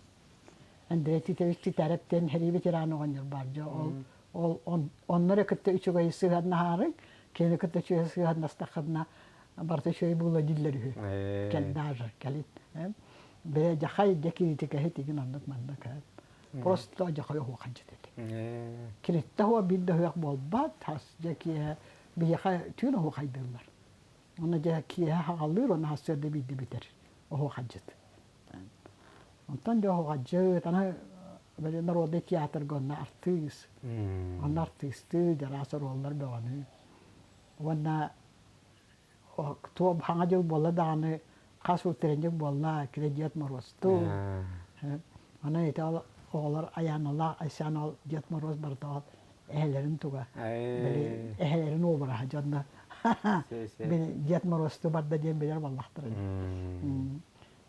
Андрей Титович Титарев диэн сэрии ветеран оҕонньор баар дьэ ол ол онно эрэ кытта үчүгэй сыһыаннаһаары кинини кытта үчүгэй сыһыаннастаххына барыта үчүгэй буолуо дииллэр үһү кэл даже кэлин бэйэ дьахай дьэ киитикэһит игин оннук маннык просто дьахай оһуохайдьыт этэ киниттэ хуо биир да ыһыах буолбат хас дьэ киэһэ биһиэхэ түүн оһуохайдыыллар Онно дьэ киэһэ хаҕаллыыр, уонна сарсыарда биирдэ бүтэр оһуохайдьыт. Онтон дьэ оһуохайдьыт, аны били народнай театрга онно артыыс, онно артыыстыы, дьараас оруоллар бөҕөнү. Уонна туом хаҥа дьыл буолла даҕаны хас утренник буолла, кини Дед Морозтуу. Аны ити оҕолор Айааналаах Айсен ол Дед Мороз барыта ол эһэлэрин туга били эһэлэрин уобараһа дьонно били Дед Морозту барда диэн билэр буоллахтара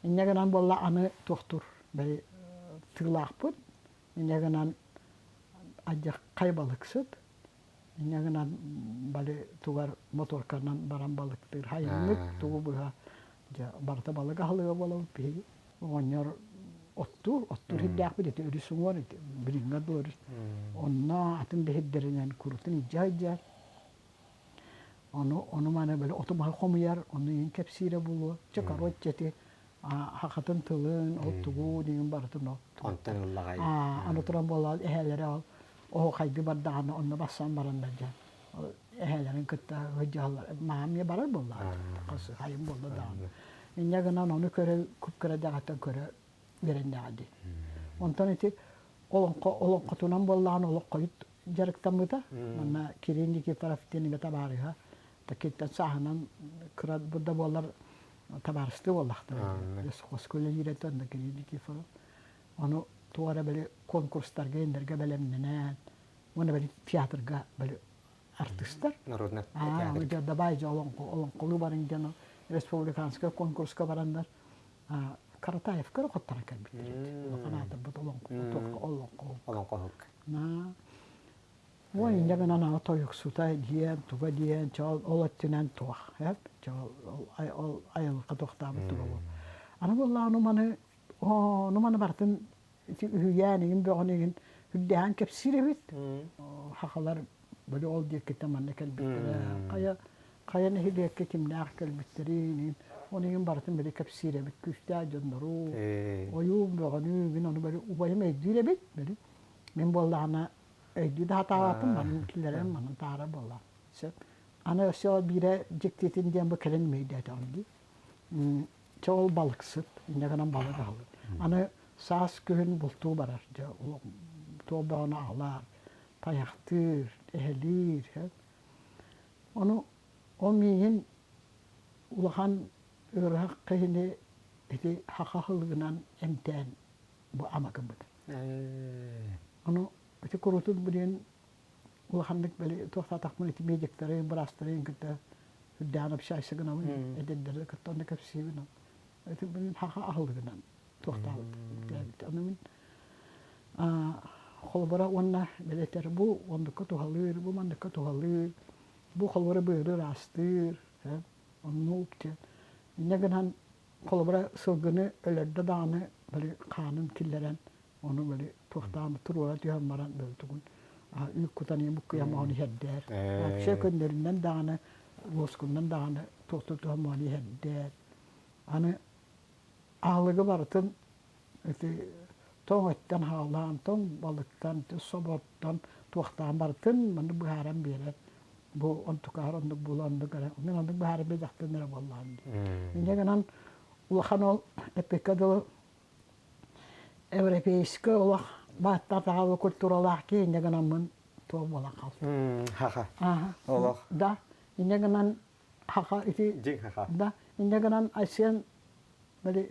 инньэ гынан буолла аны туохтуур били тыылаахпыт инньэ гынан адьаххай балыксыт. Инньэ гынан бали тугар моторканан баран балыктыыр. Хайыннык тугу быһа дьэ барыта балык аһылыга буолабыт биһиги. Оҕонньор оттуур, оттуур сирдээхпит ити өрүс уҥуор ити билиҥҥэ дылы өрүс. Онно атын да сирдэринэн курутун илдьэ сылдьар. Ону ону маны били оту маһы хомуйар, ону иһин кэпсиирэ буолуо. Чэ короче ити хахатын тылын, ол тугу диэн барытын ол. Онтон ыллаҕай. Аны туран буоллаҕа эһээлэрэ ол оһуохайдыы бардаҕына онно бассан бараннар дьэ эһээлэрин кытта сылдьаллар. Маам эмиэ барар буоллаҕа хас хайым буолла даҕаны. Инньэ гынан ону көрө кып-кыра дэҕэттэн көрө үөрэннэҕэ дии. Онтон ити олоҥхо олоҥхотунан буоллаҕына олох хойут дьарыктаммыта. Манна Кирилл Никифоров диэн эмэ табаарыһа такиттан сааһынан кыра да буоллар табаарыстыы буоллахтара. Хоско үлэлиир этэ онно Кирилл Никифоров. Ону туох эрэ били конкурстарга иннэргэ бэлэмнэнэн уонна били театрга били артыыстар. Народный театр. Давай же олоҥхолуу барың диэн республиканскай конкурска бараннар Каратаевка эрэ хотторон кэлбиттэр эбит. Улахан аатырбыт олоҥхо олоҥхо. Олоҥхоһук. Ой, инньэ гынан аны тойуксута диэн, туга диэн, чэ ол ол өттүнэн туох, эп, чэ ол ол айылҕа туохтаабыт туга буол. Аны буоллаҕына маны ону маны барытын ити үһүйээн игин бөҕөнү игин үрдээн кэпсиир эбит. Хахалар били ол диэкиттэн манна кэлбиттэрэ. Хайа хайа нэһилиэккэ кимнээх кэлбиттэрин, ону игин барытын били кэпсиир эбит күүстээх дьоннору. Ойуун бөҕөнү мин ону били убайым өйдүүр эбит били. Мин буоллаҕына өйдүү да сатаабаппын, манын киллэрэн, манын таара буолла. Сөп. Аны өссө биирэ дьиктитин диэн бу кэлин өйдөөтөҕүм дии. Чэ ол балыксыт, инньэ гынан балык аһылык. Аны саас күһүн бултуу барар, дьэ туох бөҕөнү аҕалар, тайахтыыр, эһэлиир. Ону ол миигин улахан ыарыһах киһини ити саха аһылыгынан эмтээн бу ама гыммыт. Ону ити курутун билигин улаханнык били туохтаатахпын ити медиктары, быраастары кытта үрдээн общайся гынабын, эдэрдэри кытта онно кэпсиибин. Ити билигин хаха аһылыгынан туохтаабыт. Ону мин холобура уонна бэлэтэр бу оннукка туһалыыр, бу манныкка туһалыыр, бу холобура быары ыраастыыр, оннук диэн. Инньэ гынан Холобура, сылгыны өлөрдө даҕаны били хаанын киллэрэн, ону били туохтаан туруора түһэн баран били тугун үүт кутан буккуйан оһон иһэрдээр. Вообще көннөрүнэн даҕаны, уоскунан даҕаны туохтуу туһан оһон иһэрдээр. Аны аһылыгы барытын ити тоҥ эттэн хаалаан, тоҥ балыктан, соботтон туохтаан барытын маннык быһааран биэрэр. Бу онтукаар оннук буола оннук эрэ. Мин оннук быһааран биэрдэхпин эрэ буоллаҕым дии. Инньэ гынан улахан ол эппиккэ дылы европейскай олох бааттаатаҕа культуралаах киһи инньэ гынаммын туох буолан хаалта. Хаха. Олох. Да. Инньэ гынан хаха ити Дьиҥ хаха. Да. Инньэ гынан Айсен били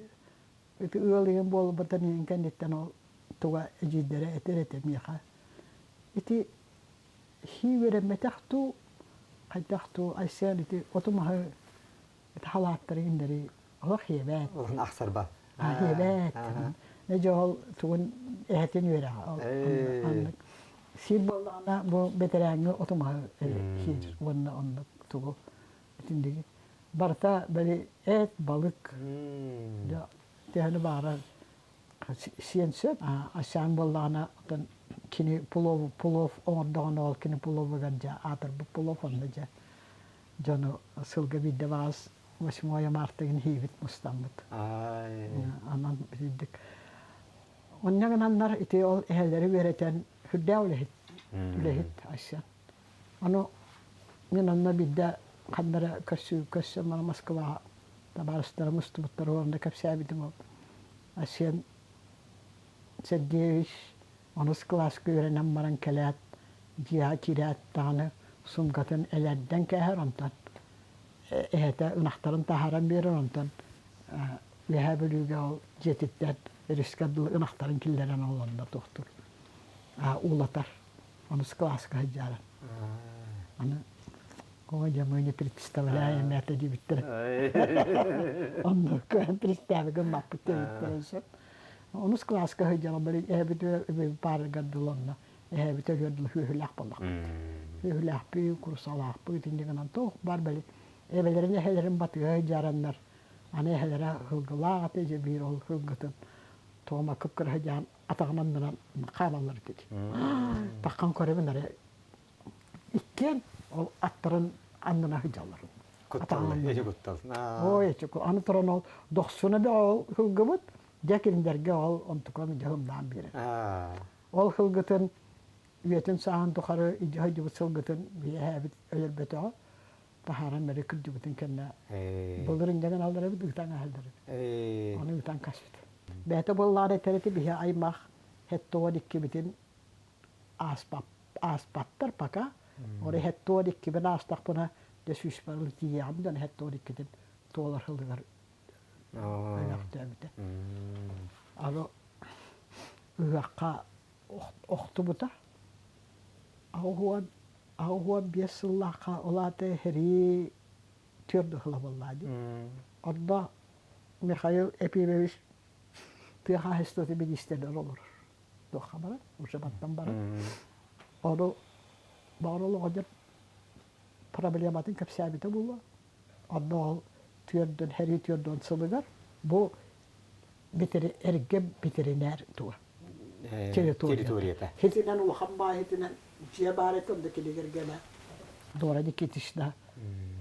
Ити ыал ийэм буолбутун иһин кэнниттэн ол туга эдьиийдэрэ этэр этэ миэхэ. Ити хии үөрэммэтэх дуу, хайдах дуу Айсен ити оту-маһы ити халааттары иҥнэри олох иэбээт. Улахан ахсарба. Иэбээт. Дьэ ол тугун эһэтин үөрэҕэ ол аннык. Сиир буоллаҕына бу бэтэрээҥҥи оту-маһы сиир уонна оннук тугу итинниги Барыта били эт, балык төһөнү баҕарар сиэн сөп. Асян буоллаҕына оттон кини плов, плов оҥордоҕуна ол кини пловугар дьэ аатырбыт плов онно дьэ дьону сылга биирдэ баҕас 8 марта иһиибит мустаммыт. Анан итинник. Онно гынаннар ити ол эһэлэри үөрэтэн сүрдээх үлэһит үлэһит Айсен. Ону мин онно биирдэ ханна эрэ көрсүү көрсөн баран Москваҕа табаарыстарым устубуттар уонна кэпсээбитим ол Асен Сергеевич онус кылааска үөрэнэн баран кэлээт дьиэҕэ киирээт даҕаны суумкатын элэрдэн кээһэр онтон эһэтэ ынахтарын таһааран биэрэр онтон Үөһээ Бүлүүгэ ол дьиэтиттэн өрүскэ дылы ынахтарын киллэрэн ол онно туохтуур уулатар Онус кылааска сылдьаарын. Аны Ой, дьэ, мы не представляем это диэбиттэрэ. Онно представь гыммаппыт диэбиттэрэ сөп. Онус кылааска сылдьан били эһэбит паарыгар дылы онно эһэбит өлүөр дылы сүөһүлээх буоллахпыт. Үһүлээхпит, курсалаахпыт инньэ гынан туох баар били эбэлэрин эһэлэрин батыһа сылдьараннар аны эһэлэрэ сылгылаах этэ дьэ биир ол сылгытын тоҕо кып-кыра сыдьаан атаҕын аннынан хаамаллар этэ таххан көрөбүн эрэ иккиэн ол аттарын аннына сылдьаллар. Куттал, эчи куттал. Ой, эчи аны туран ол дохсуна да ол сылгыбыт, дьэ кинилэргэ ол онтукан дьаһымнаан биэрэр. Ол сылгытын үйэтин сааһын тухары илдьэ сылдьыбыт сылгытын биэһээбит өлөрбөтөҕө таһааран бэри кырдьыбытын кэннэ былыр инньэ аллар эбит ыытан аһаллар эбит. Ону ыытан каспыт. Бэйэтэ буоллаҕына этэр эти биһи аймах хеттуон иккибитин ааспаттар пока. Ори хеттуон иккибин аастахпына дьэ сүүспэр тиийэҕим дьон хеттуон иккитин туолар сылыгар өлөхтөөбүтэ. Аны ыһыахха охтубута. 85 сыллаахха ол аата сэрии түөрт сыла буоллаа дии. Онно Михаил Ефимович тыа хаһаайыстыбатын миниистиринэн олорор. Туохха барар, уже баттан барар. Ону баҕар ол оҕонньор проблематын кэпсээбитэ буолуо. Онно ол түөрдүн, сэрии түөрдүн сылыгар бу эргэ бэтэринээр туга территорията. Хитинэн улахан баай хитинэн дьиэ баар этэ, онно кинилэргэ Дора Никитична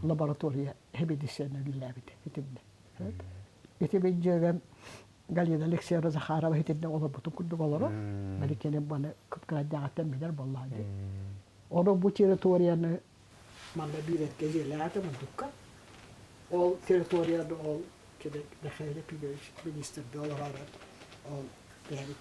лаборатория хэбидисиэн үлэлээбит итиннэ. Ити мин дьүөгэм Галина Алексеевна Захарова итиннэ олорбутун курдук олорор. Били баны кып-кырадааҕыттан билэр буоллаҕа дии. Ону бу территорияны манна биир эргэ дьиэлээтэ мундукка. Ол территорияны ол кини Михаил Ефимович министрде олорор ол бэйэбит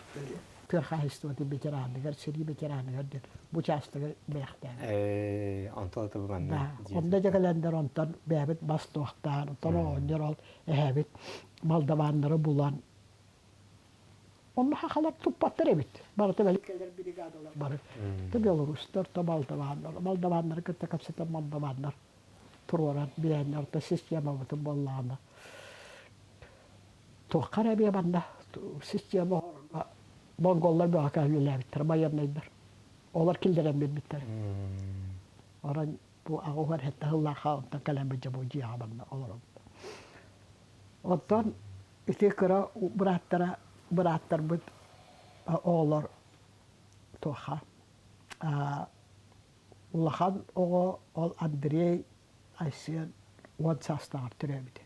тыа хаһаайыстыбатын ветераныгар, сэрии ветераныгар диэн бу учаастагы бэлэхтээбит. Онтон это манна. Онно дьэ кэлэннэр онтон бэйэбит бас туохтаан, онтон оҕонньор ол эһэбит молдаваннары булан онно хахалар туппаттар эбит. Барыта бэл кэлэр бригадалар бары. То белорустар, то молдаваннар. Молдаваннары кытта кэпсэтэн молдаваннар туруоран билэннэр орто системабытын буоллаҕына туохха эрэ эмиэ манна система монголлар бөҕө үлэлээбиттэр байыаннайдар олор киллэрэн биэрбиттэр орон бу аҕа сэттэ сыллаахха онтон кэлэн дьэ бу дьиэҕэ манна олоробут оттон ити кыра бырааттара бырааттарбыт оҕолор туохха Улахан оҕо ол Андрей Айсен 10 саастааҕар төрөөбүтэ.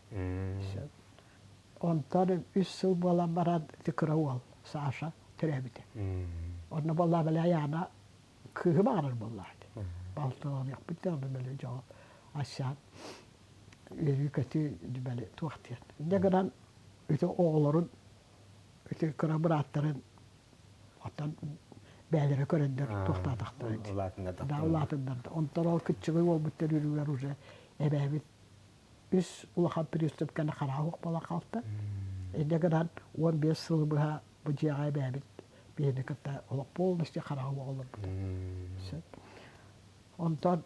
Онтон үс сыл буолан баран ити кыра уол Саша төрөөбүтэ. Онно буоллаа били Айаана кыыһы баҕарар буоллаа ити. Балтыланыахпыт да онно били дьоҕо Айсен үөрүү-көтүү били туох диэн. Инньэ гынан ити оҕолорун ити кыра бырааттарын Оттон бэйэлэрэ көрөннөр туохтаатахтара ити. Да, улаатыннарда. Онтон ол кыччыгый уолбут төрүүрүгэр уже эбээбит үс улахан приступканы хараах буола хаалта. Инньэ гынан 15 сылы быһа бу дьиэҕэ эбээбит биһини кытта олох полностью хараах олорбута. Онтон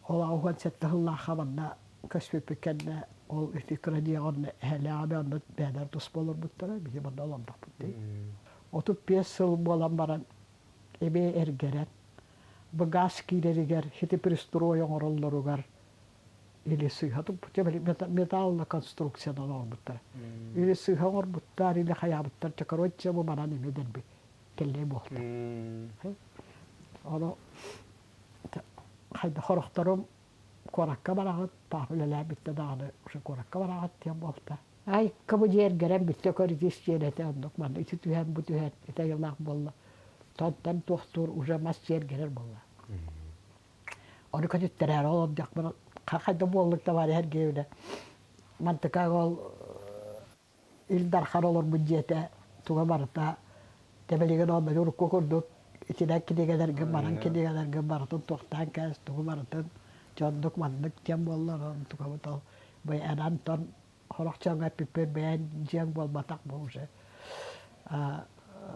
Ол 87 сыллаахха манна көспүппүт кэннэ ол ити кыра дьиэҕэ онно эһэлээҕэ онно бэйэлэр туспа олорбуттара, биһи манна олордохпут дии. 35 сыл буолан баран эмиэ эргэрэн, бу газ киирэригэр ити пристрой оҥороллоругар или сыыһа туппут металлоконструкциянан оҥорбуттара. Или сыыһа оҥорбуттар, или хайаабыттар, короче, бу манан эмиэ дэлби кэллэй буолта. Ону хайдах сорохторум куоракка бараҕыт, таах үлэлээбиттэ даҕаны уже куоракка бараҕыт диэн буолта. Ай, кыбы дьиэ эргэрэн бүттэ көрүтүс диэн этэ оннук манна ити түһэн бу түһэн ити айылаах буолла. Тонтон туохтуур уже мас дьиэ эргэрэр буолла. Ону көтүттэрээр ол олордохпуна хайда буоллук товарищ Сергеевна мантыка ол Ил Дархан олорбут дьиэтэ туга барыта тэбэлигин онно урукку курдук итинэн кинигэлэргин баран кинигэлэргин барытын туохтаан кээс тугу барытын дьоннук маннык диэн буолла онтукабыт ол бэйэн Антон сорох дьоҥҥо эппиппин бэйэн дьиэҥ буолбатах бу уже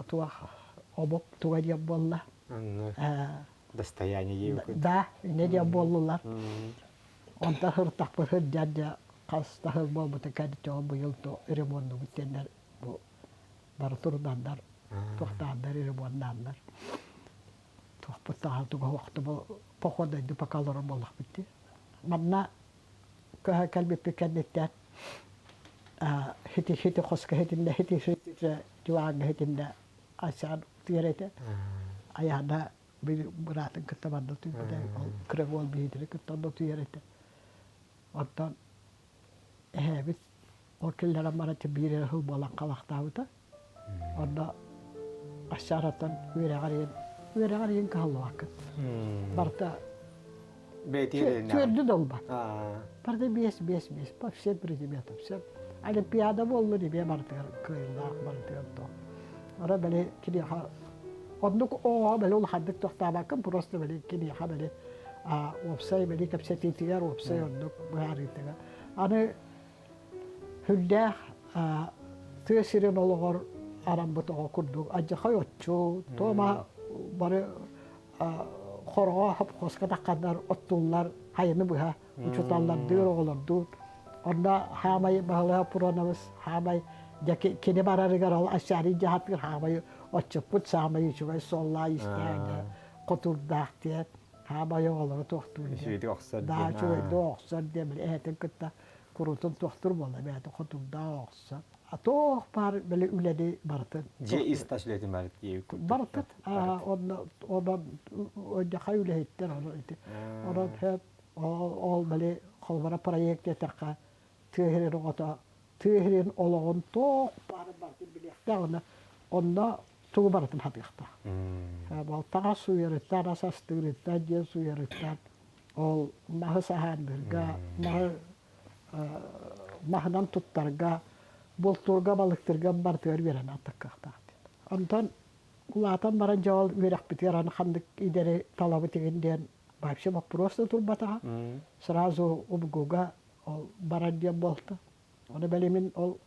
туох омук туга диэн буолла достояние да инньэ диэн буоллулар Онтон сырыттахпыт сылдьан дьэ хас да сыл буолбута кэнниттэн быйыл ремоннубут диэннэр бу бары турунаннар туохтааннар ремоннааннар туохпут даҕаны туга суохта бу. Поход дойду пока олорор буоллахпыт дии. Манна көһө кэлбиппит кэнниттэн хити хити хоско хитиннэ хити хити диваҥҥа хитиннэ Айсаан утуйар этэ. Айаана быраатын кытта манна утуйбута, ол кыра уол биһигини кытта онно утуйар этэ. Онтон эһээбит ол киллэрэн баран биир эрэ сыл буолан халахтаабыта. Онно Ассаараттан үөрэҕэр иһин үөрэҕэр иһин кыһаллыбаккын. Барыта Түөрдү да ылбат. Барыта биэс, биэс, биэс по всем предметам. Все. Олимпиада буоллун эмиэ барытыгар кыайыылаах барытыгар то. Ара били киниэхэ оннук оҕоҕо били улаханнык тохтообоккун просто били киниэхэ били уопсай били кэпсэтиитигэр уопсай оннук быһаарыытыгар. Аны Сүрдээх тыа сирин олоҕор араммыт оҕо курдук алдьархай отчут, туома бары хороҕо хопхуоска тахханнар оттууллар хайыны быһа учууталлардыыр оҕолордуур. Онно хаамай Баһылай Пуронович хаамай дьэ кини барарыгар ол Асярий дьаһатыгар хаамай отчуппут саамай үчүгэй суоллаах истээх дьэ хотурдаах диэн хаамай оҕолору туохтуур диэн. Да үчүгэйдик охсор диэн били эһэтин кытта курутун туохтур буолла бэйэтэ хотурдаах охсор. А туох баар били үлэни барытын. Дьиэ ис-тас үлэтин барыт диэбит курдук. Барытын. Онно онон ойдохой үлэһиттэр ону ити. Онон хөп ол били холбора проект диэтэххэ тыа сирин оҕото тыа сирин олоҕун туох баарын барытын билиэхтээх онно онно тугу барытын хатыахтаах. Балтаҕа суйарыттан ас астыырыттан дьиэ суйарыттан Ол маһы саһаанныырга, маһы маһынан туттарга, бултуурга, балыктыырга барытыгар үөрэнэ аттаккыахтаах диэн. Онтон улаатан баран дьэ ол үөрэхпитигэр аны ханнык идэри талабыт игин диэн вообще вопрос да турбатаҕа. Сразу УБГУга ол барар диэн буолта. Ону били мин ол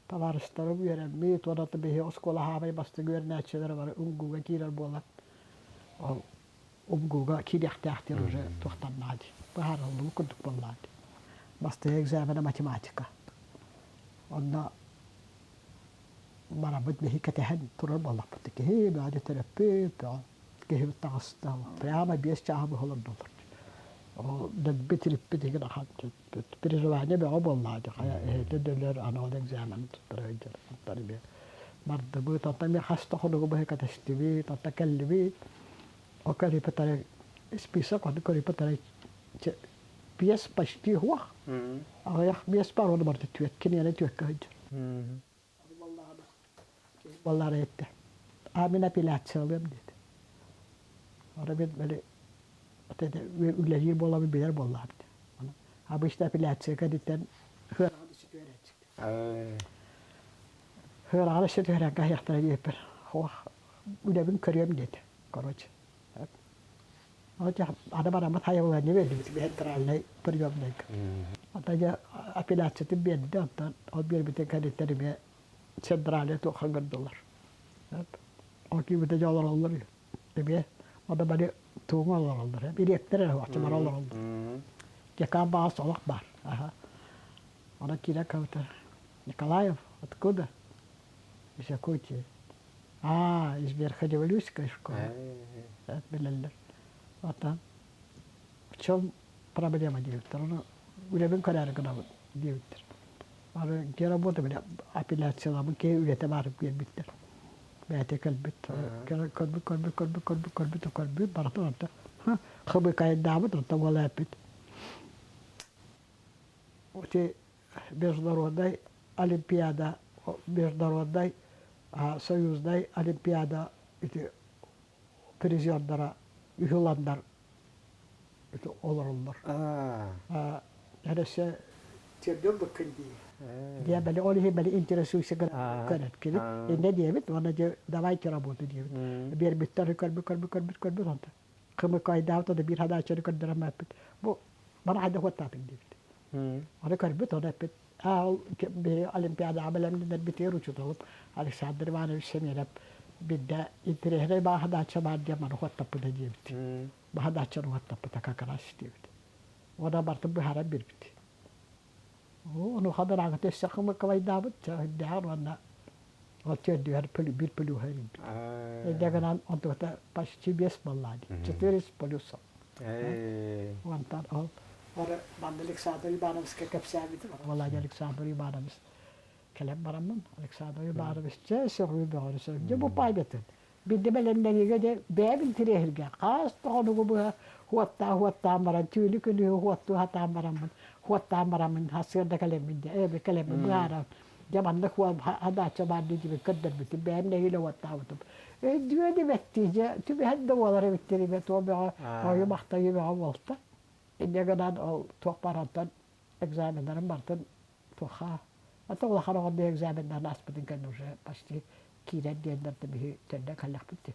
табаарыстарым үөрэммит, уонна биһи оскуола хаамай бастыҥ үөрэнээччилэрэ бары УМГУга киирэр буолан ол УМГУга киириэхтээхтэр уже туохтаннаа дии, быһаарыллыбыт курдук буоллаа дии. Бастакы экзамена математика. Онно барабыт биһи кэтэһэн турар буоллахпыт. Киһи бөҕө төрөппүт, киһибит таҕыста. Прямо 5 чааһы быһа олордулар. Ол дөлбүт ириппит игин ахан переживание бөҕө буоллаа дии. Хайа эһэтэ дөлөр, аны ол экзамен туттара сылдьар. Онтон эмиэ бардыбыт, онтон эмиэ хас да хонугу быһа кэтэстибит, онтон кэллибит. О көрүпэтэрэ список ону көрүпэтэрэ пьес почти суох. Аҕыйах пьес бар оны барыта түөт киниэнэ түөккэ сылдьар. Буоллаары эттэ. А мин апелляциялыам диэт. Ора мин били үлэлиир буолабын билэр буоллаҕым дии. Обычно апелляция кэнниттэн хыараҕын сүтүөрээччик. Хыараҕын сүтүөрэн каһыахтара диэппэр. Ох, үлэбин көрүөм диэтэ. Короче. Аны бараммыт хайабыланньа биэрдибит центральнай приемнайга. Ата дьэ апелляциятын биэрдэ, онтон ол биэрбитин кэнниттэн эмиэ центральнай туохха ыҥырдылар. Ол киирбитэ дьэ олороллор эмиэ ону бары туоҥа олороллор. Дириэктэр эрэ уохча бары олороллор. Декан баҕас олох баар. Онон киирэн кабыта Николаев, откуда? Из Якутии. Аа, из Верхневилюйской школы. Билэллэр. Оттон в чем проблема диэбиттэр. Ону үлэбин көрөөрү гынабын диэбиттэр. Аны где работа били апелляциялабын киһи үлэтэ баар биэрбиттэр. Бэйэтэ кэлбит. Көрбүт, көрбүт, көрбүт, көрбүт, көрбүт, көрбүт, барытын онто хыбыкайдаабыт, онто уола эппит. Ити международнай олимпиада, международнай союзнай олимпиада ити призердара үһүланнар ити олороллор. Эресе тиэрдиэн быккын дии. Диэ били ол иһин били интересуйся көрөт кини инне диэбит уонна дьэ давайте работу диэбит. Биэрбиттэр көрбүт көрбүт көрбүт көрбүт онто. Кымыкайдаабыт да биир хадааччыны көрдөрөн баппыт. Бу бара хайдах уоттаатыҥ диэбит. Аны көрбүт, ону эппит, аа ол биһи Олимпиадаҕа бэлэмнэнэрбитигэр учууталым Александр Иванович Семенов биирдэ интэриэһинэй бааһынааччы баар диэн маны уоттаппыта диэбит. Баһынааччыны уоттаппыта как раз диэбит. Уонна барытын быһааран биэрбит. Онуоха дырааҥыта өссө хымыкалайдаабыт, үрдээҕэр уонна ол түөрдүгэр биир плюһа ирбит. Инньэ гынан онтугата почти 5 баллаа дии. 4 с плюсом. Онтон ол Ора манна Александр Ивановичка кэпсээбитим. Володя Александр Иванович кэлэн бараммын Александр Иванович чэ сөҕүү бөҕөнү сөҕ. Дьэ бу памятын. Бидде бэлэмнэниигэ дьэ бэйэбин тириэһиргэ хас да хонугу быһа хуоттаа-хуоттаан баран түүнү күнүһү хуоттуу сатаан бараммын хуоттаан бараммын сарсыарда кэлэммин дьэ эбэ кэлэммин быһааран дьэ манна хадаачча баар дии көрдөрбүтүм бэйэм нэһиилэ уоттаабытым өйдүө дибэттии дьэ түбэһэн да буолар эбиттэр ибэ туо бөҕө ойу махтайыы бөҕө буолта инньэ гынан ол туох барантан экзаменнарын бартын туохха ата улахан оҕо экзаменнарын ааспытын кэннэ уже почти киирэр диэннэр да биһи төннө кэллэхпит дии.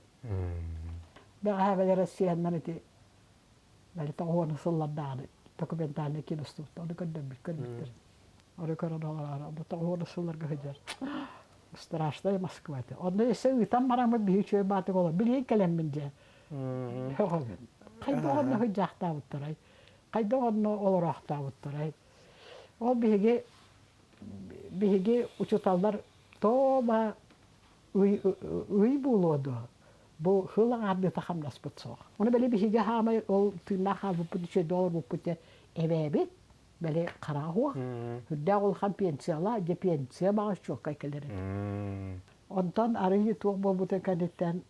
Бэҕэһээ бэл Россияннан ити бэл тоҕуону сыллардааны документальный кино устубуттар, ону көрдөрбүт көрбүттэр. Ону көрөн олорор, бу тоҕуону сылларга сылдьар. Страшная Москва этэ. Онно өссө ыытан бараммыт биһи үчүгэй баатык олор. Билигин кэлэммин дьэ. Хайдах онно сылдьаахтаабыттарай? Хайдах онно олороохтообуттарай? Ол биһиги биһиги учууталлар тома ый ый буолуо дуо бу сыл аҥаардыыта хамнаспыт суох. Ону били биһиги хаамай ол тыыннаах хаалбыппыт үчүгэйдик олорбуппут диэн эбээбит били хараҕа суох үрдээх улахан пенсияла дьэ пенсия баҕас чуоккай кэлэр этэ. Онтон арыый туох буолбутун кэнниттэн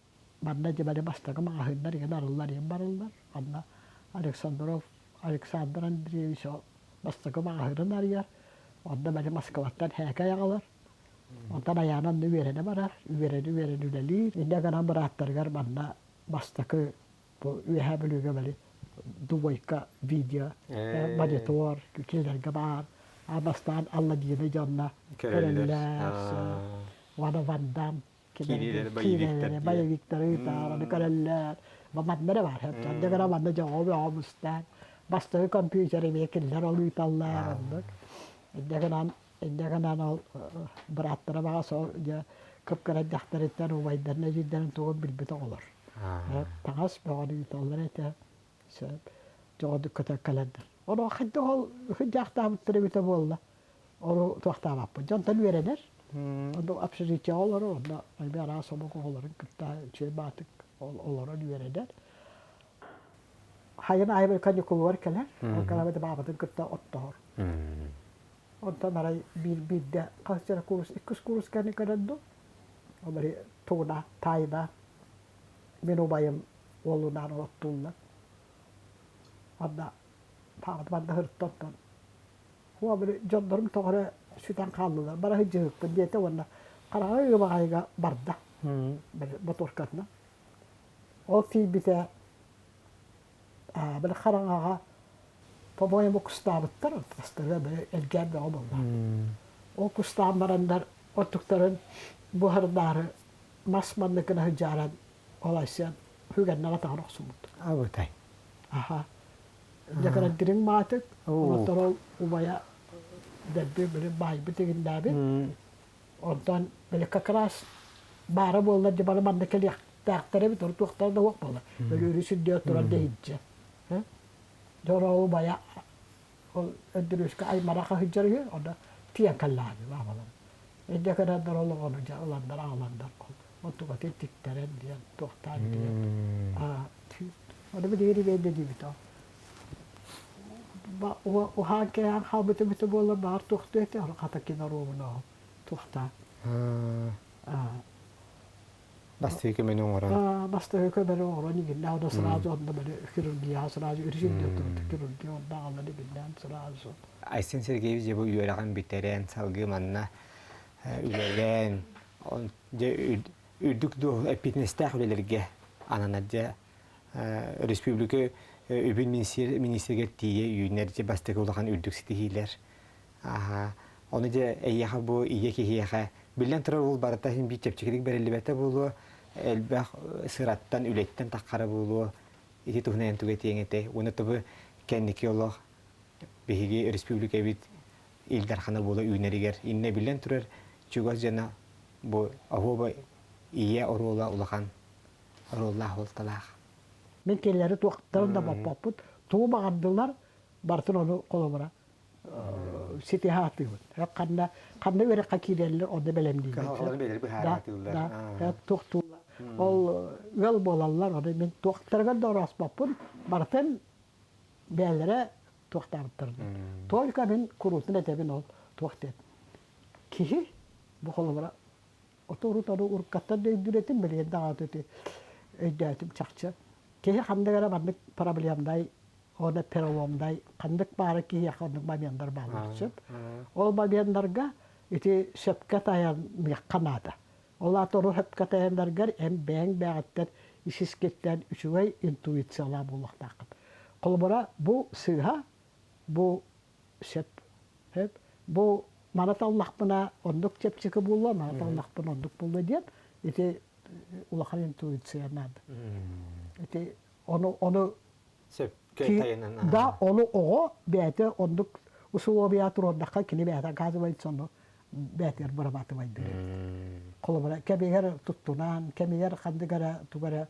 манна дьэ били бастакы маҕаһыыннар игин арыллар иһин барыллар. Онно Александров Александр Андреевич ол бастакы маҕаһыынын арыйар. Онно били Москваттан һээкэй аҕалар. Онтон айаана онно үөрэнэ барар, үөрэнэ-үөрэнэ үлэлиир. Инньэ гынан бырааттарыгар манна бастакы бу Үөһээ Бүлүүгэ били двойка видео монитор кинилэргэ баар. А бастаан Алладина дьонно көрөллөр. Уонна Ван Дам киинэлэри, боевиктары ыытаар, аны көрөллөр. Манна эрэ баар. Онно гына манна дьоҕо бөҕө мустаан бастакы компьютер эмиэ кинилэр ол ыыталлар оннук. Инньэ гынан Инньэ гынан ол бырааттара баҕас ол дьэ кып-кыра эрдэхтэриттэн убайдарын эдьиийдэрин тугун билбит оҕолор. Таҥас бөҕөнү ыыталлар этэ. Сөп. Дьоҕодук көтөн кэлэннэр. Ону хайдах ол дьаахтаабыттар эбитэ буолла. Ону туохтаабаппын. Дьонтон үөрэнэр. Ону общежитиеҕа олорор, онно эмиэ араас омук оҕолорун кытта үчүгэй баатык олорон үөрэнэр. Хайын аайы каникулугар кэлэр. Ол кэлэбит баабатын кытта оттоһор. Онтон арай биир биирдэ хас эрэ курс, иккис курс кэннэ көрөн дуу, ол бары тугуна, таайына мин убайым уолунаан олоттууллар. Онно паабыт манна сырытта оттон хуа били дьоннорум тоҕо эрэ сүтэн хааллылар, бара сылдьыһыкпын диэтэ уонна хараҥа ыыбаҕайга барда били мотуоркатынан. Ол тиийбитэ били хараҥаҕа по-моему кустаабыттар астара били элгээн бөҕө буолла. Ол кустаан бараннар оттуктарын буһардаары мас маннык гына сылдьааран ол айсыан хүгэннэҕэ таҕар охсубут. Абытай. Аха. Дьэ дириҥ маатык, онтон ол убайа дэлби били баайбыт игиннээбит. Онтон били как раз баара буоллар дьэ бары манна кэлиэхтээхтэр эбит, ору туохтара да суох буолла. Өлүүрү сүрдүө турар дэһинчэ. Дьоро убайа ол Өндүрүскэ аймараха сылдьар үһү, онно тиийэн кэллэҕэ баабалар. Инньэ гынаннар ол оҕону дьэ ыланнар аҕаланнар ол онтукатын тиктэрэн диэн туохтаан диэн Ону билигин ибиэйдэ диибит ол. Уһаан кэһээн хаалбыт эбитэ буоллар баҕар туохтуо этэ, хата кин оруобуна ол туохтаан. Бастакы көмөнү оҥорон. Бастакы көмөнү оҥорон игиннээх онно сразу онно били хирургияҕа сразу үрүсүн диэн хирургия онно аҕалан игиннээн сразу. Айсен Сергеевич дьэ бу үөрэҕин бүтэрэн салгыы манна үлэлээн дьэ үрдүк дуо эппиэтинэстээх үлэлэргэ ананар дьэ республика үбүн министригэр тиийэ үүнэр дьэ бастакы улахан үрдүк ситиһиилэр. Аха. Ону дьэ эйиэхэ бу ийэ киһиэхэ биллэн турар ол барыта иһин биир чэпчэкитик бэриллибэтэ буолуо, элбэх сыраттан, үлэттэн таххара буолуо. Ити туһунан эн тугу этиэҥ этэй? Уонна тобу кэнники олох биһиги республикабыт Ил Дархана буола үүнэригэр иннэ биллэн турар чугас дьоно бу оһуоба ийэ оруола улахан оруоллаах уолталаах. Мин кинилэри туохтарын да боппоппут, тугу баҕардылар, барытын ону холобура ситиһэ сатыыбын. Ханна ханна үөрэххэ киирэллэр, онно бэлэмниибин. Кыһалҕалары бэйэлэрэ быһаара сатыыллар. Да, туохтууллар. Ол ыал буолаллар, ону мин туохтарыгар да орооспоппун, барытын бэйэлэрэ туохтаабыттарынан. Только мин куруутун этэбин ол туох диэн. Киһи бу холобура отору-тору уруккаттан да өйдүүр этим, билигин даҕаны ити өйдөөтүм чахчы. Киһи ханнык эрэ маннык проблемнай уонна переломнай ханнык баара киһиэхэ оннук моменнар бааллар сөп. Ол моменнарга ити сөпкө тайаныахха наада. Ол аата ону сөпкө тайанаргар эн бэйэҥ бэйэҕиттэн ис-искиттэн үчүгэй интуициялаах буолуохтааххын. Холобура, бу сыыһа, бу сөп. Сөп. Бу маны таллахпына оннук чэпчэки буолуо, маны таллахпына оннук буолуо диэн ити улахан интуиция наада. Ити ону ону Сөпкө тайанан. Да, ону оҕо бэйэтэ оннук усулуобуйа туруордахха кини бэйэтэ оказывается ону бэйэтигэр бырабаатыбайдыыр эбит. Холобура, кэмигэр туттунан, кэмигэр ханнык эрэ тугу эрэ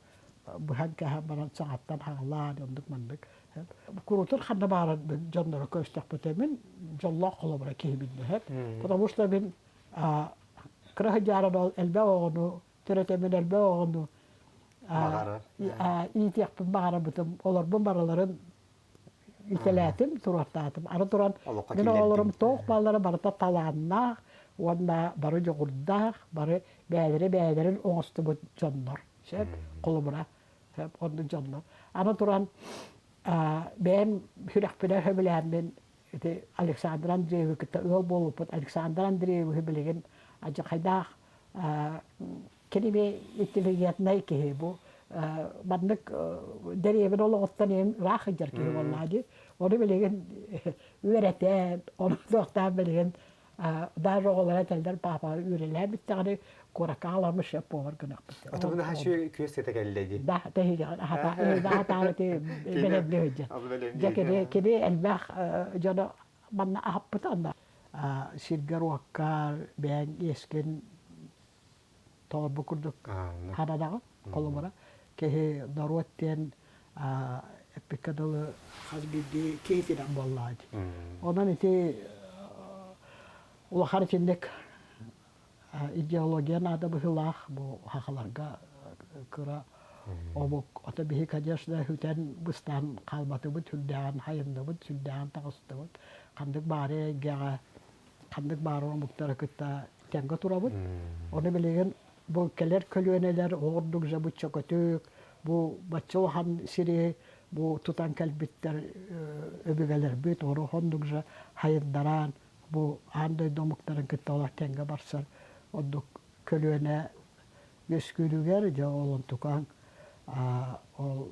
быһан кэһэн баран саҥаттан хаҕылаан оннук маннык. Курутун ханна баарар дьонноро көрүстэхпитэ мин дьоллоох холобура киһибин дэһэр. Потому что мин кыра сыдьааран ол элбэх оҕону төрөтөмүн элбэх оҕону иитиэхпин баҕарабытым олорбун барыларын итэлээтим туруортаатым ары туран мин оҕолорум туох бааллара барыта талааннаах уонна бары дьоҕурдаах бары бэйэлэрэ бэйэлэрин оҥостубут дьоннор сөп холобура сөп оннук дьоннор аны туран бэйэм сүрэхпинэн сөбүлээммин ити Александр Андреевы кытта ыал буолбуппут Александр Андреевиһы билигин адьахайдаах Кини интеллигентнай киһи бу маннык дэриэбин олоҕуттан иһин ыраах сылдьар киһи буоллаҕа дии. Ону билигин үөрэтэн, ону туохтаан билигин даже оҕолоро этэллэр папа үөрэлээн бүттэҕинэ куоракка аҕаламмыт шеф повар гыныахпыт. Отубун аһа күөс сыта кэллэ дии. Да, тэһигэҕин аһата аһатаары бэлэмни сылдьар. Дьэ кини кини элбэх дьону манна аһаппыта онно. Сиргэр-уоккар бэйэҥ иэскин толорбут курдук харадаҕа холобура киһи норуот диэн эппиккэ дылы хас биирдии киһитинэн буоллаҕа дии. Онон ити улахан итинник идеология наада быһыылаах бу сахаларга кыра омук ото биһи конечно хүтэн быстан хаалбатыбыт сүрдээҕин хайынныбыт сүрдээҕин таҕыстыбыт ханнык баары эйгэҕэ ханнык баар омуктары кытта тэҥҥэ турабыт. Ону билигин бу кэлэр көлүөнэлэр оҕурдук же бу чөкөтүк, бу бачча улахан сири бу тутан кэлбиттэр өбүгэлэрбит ону оннук же хайындаран бу аан дойду омуктарын кытта олох тэҥҥэ барсар оннук көлүөнэ үөскүүрүгэр дьэ ол онтукаҥ ол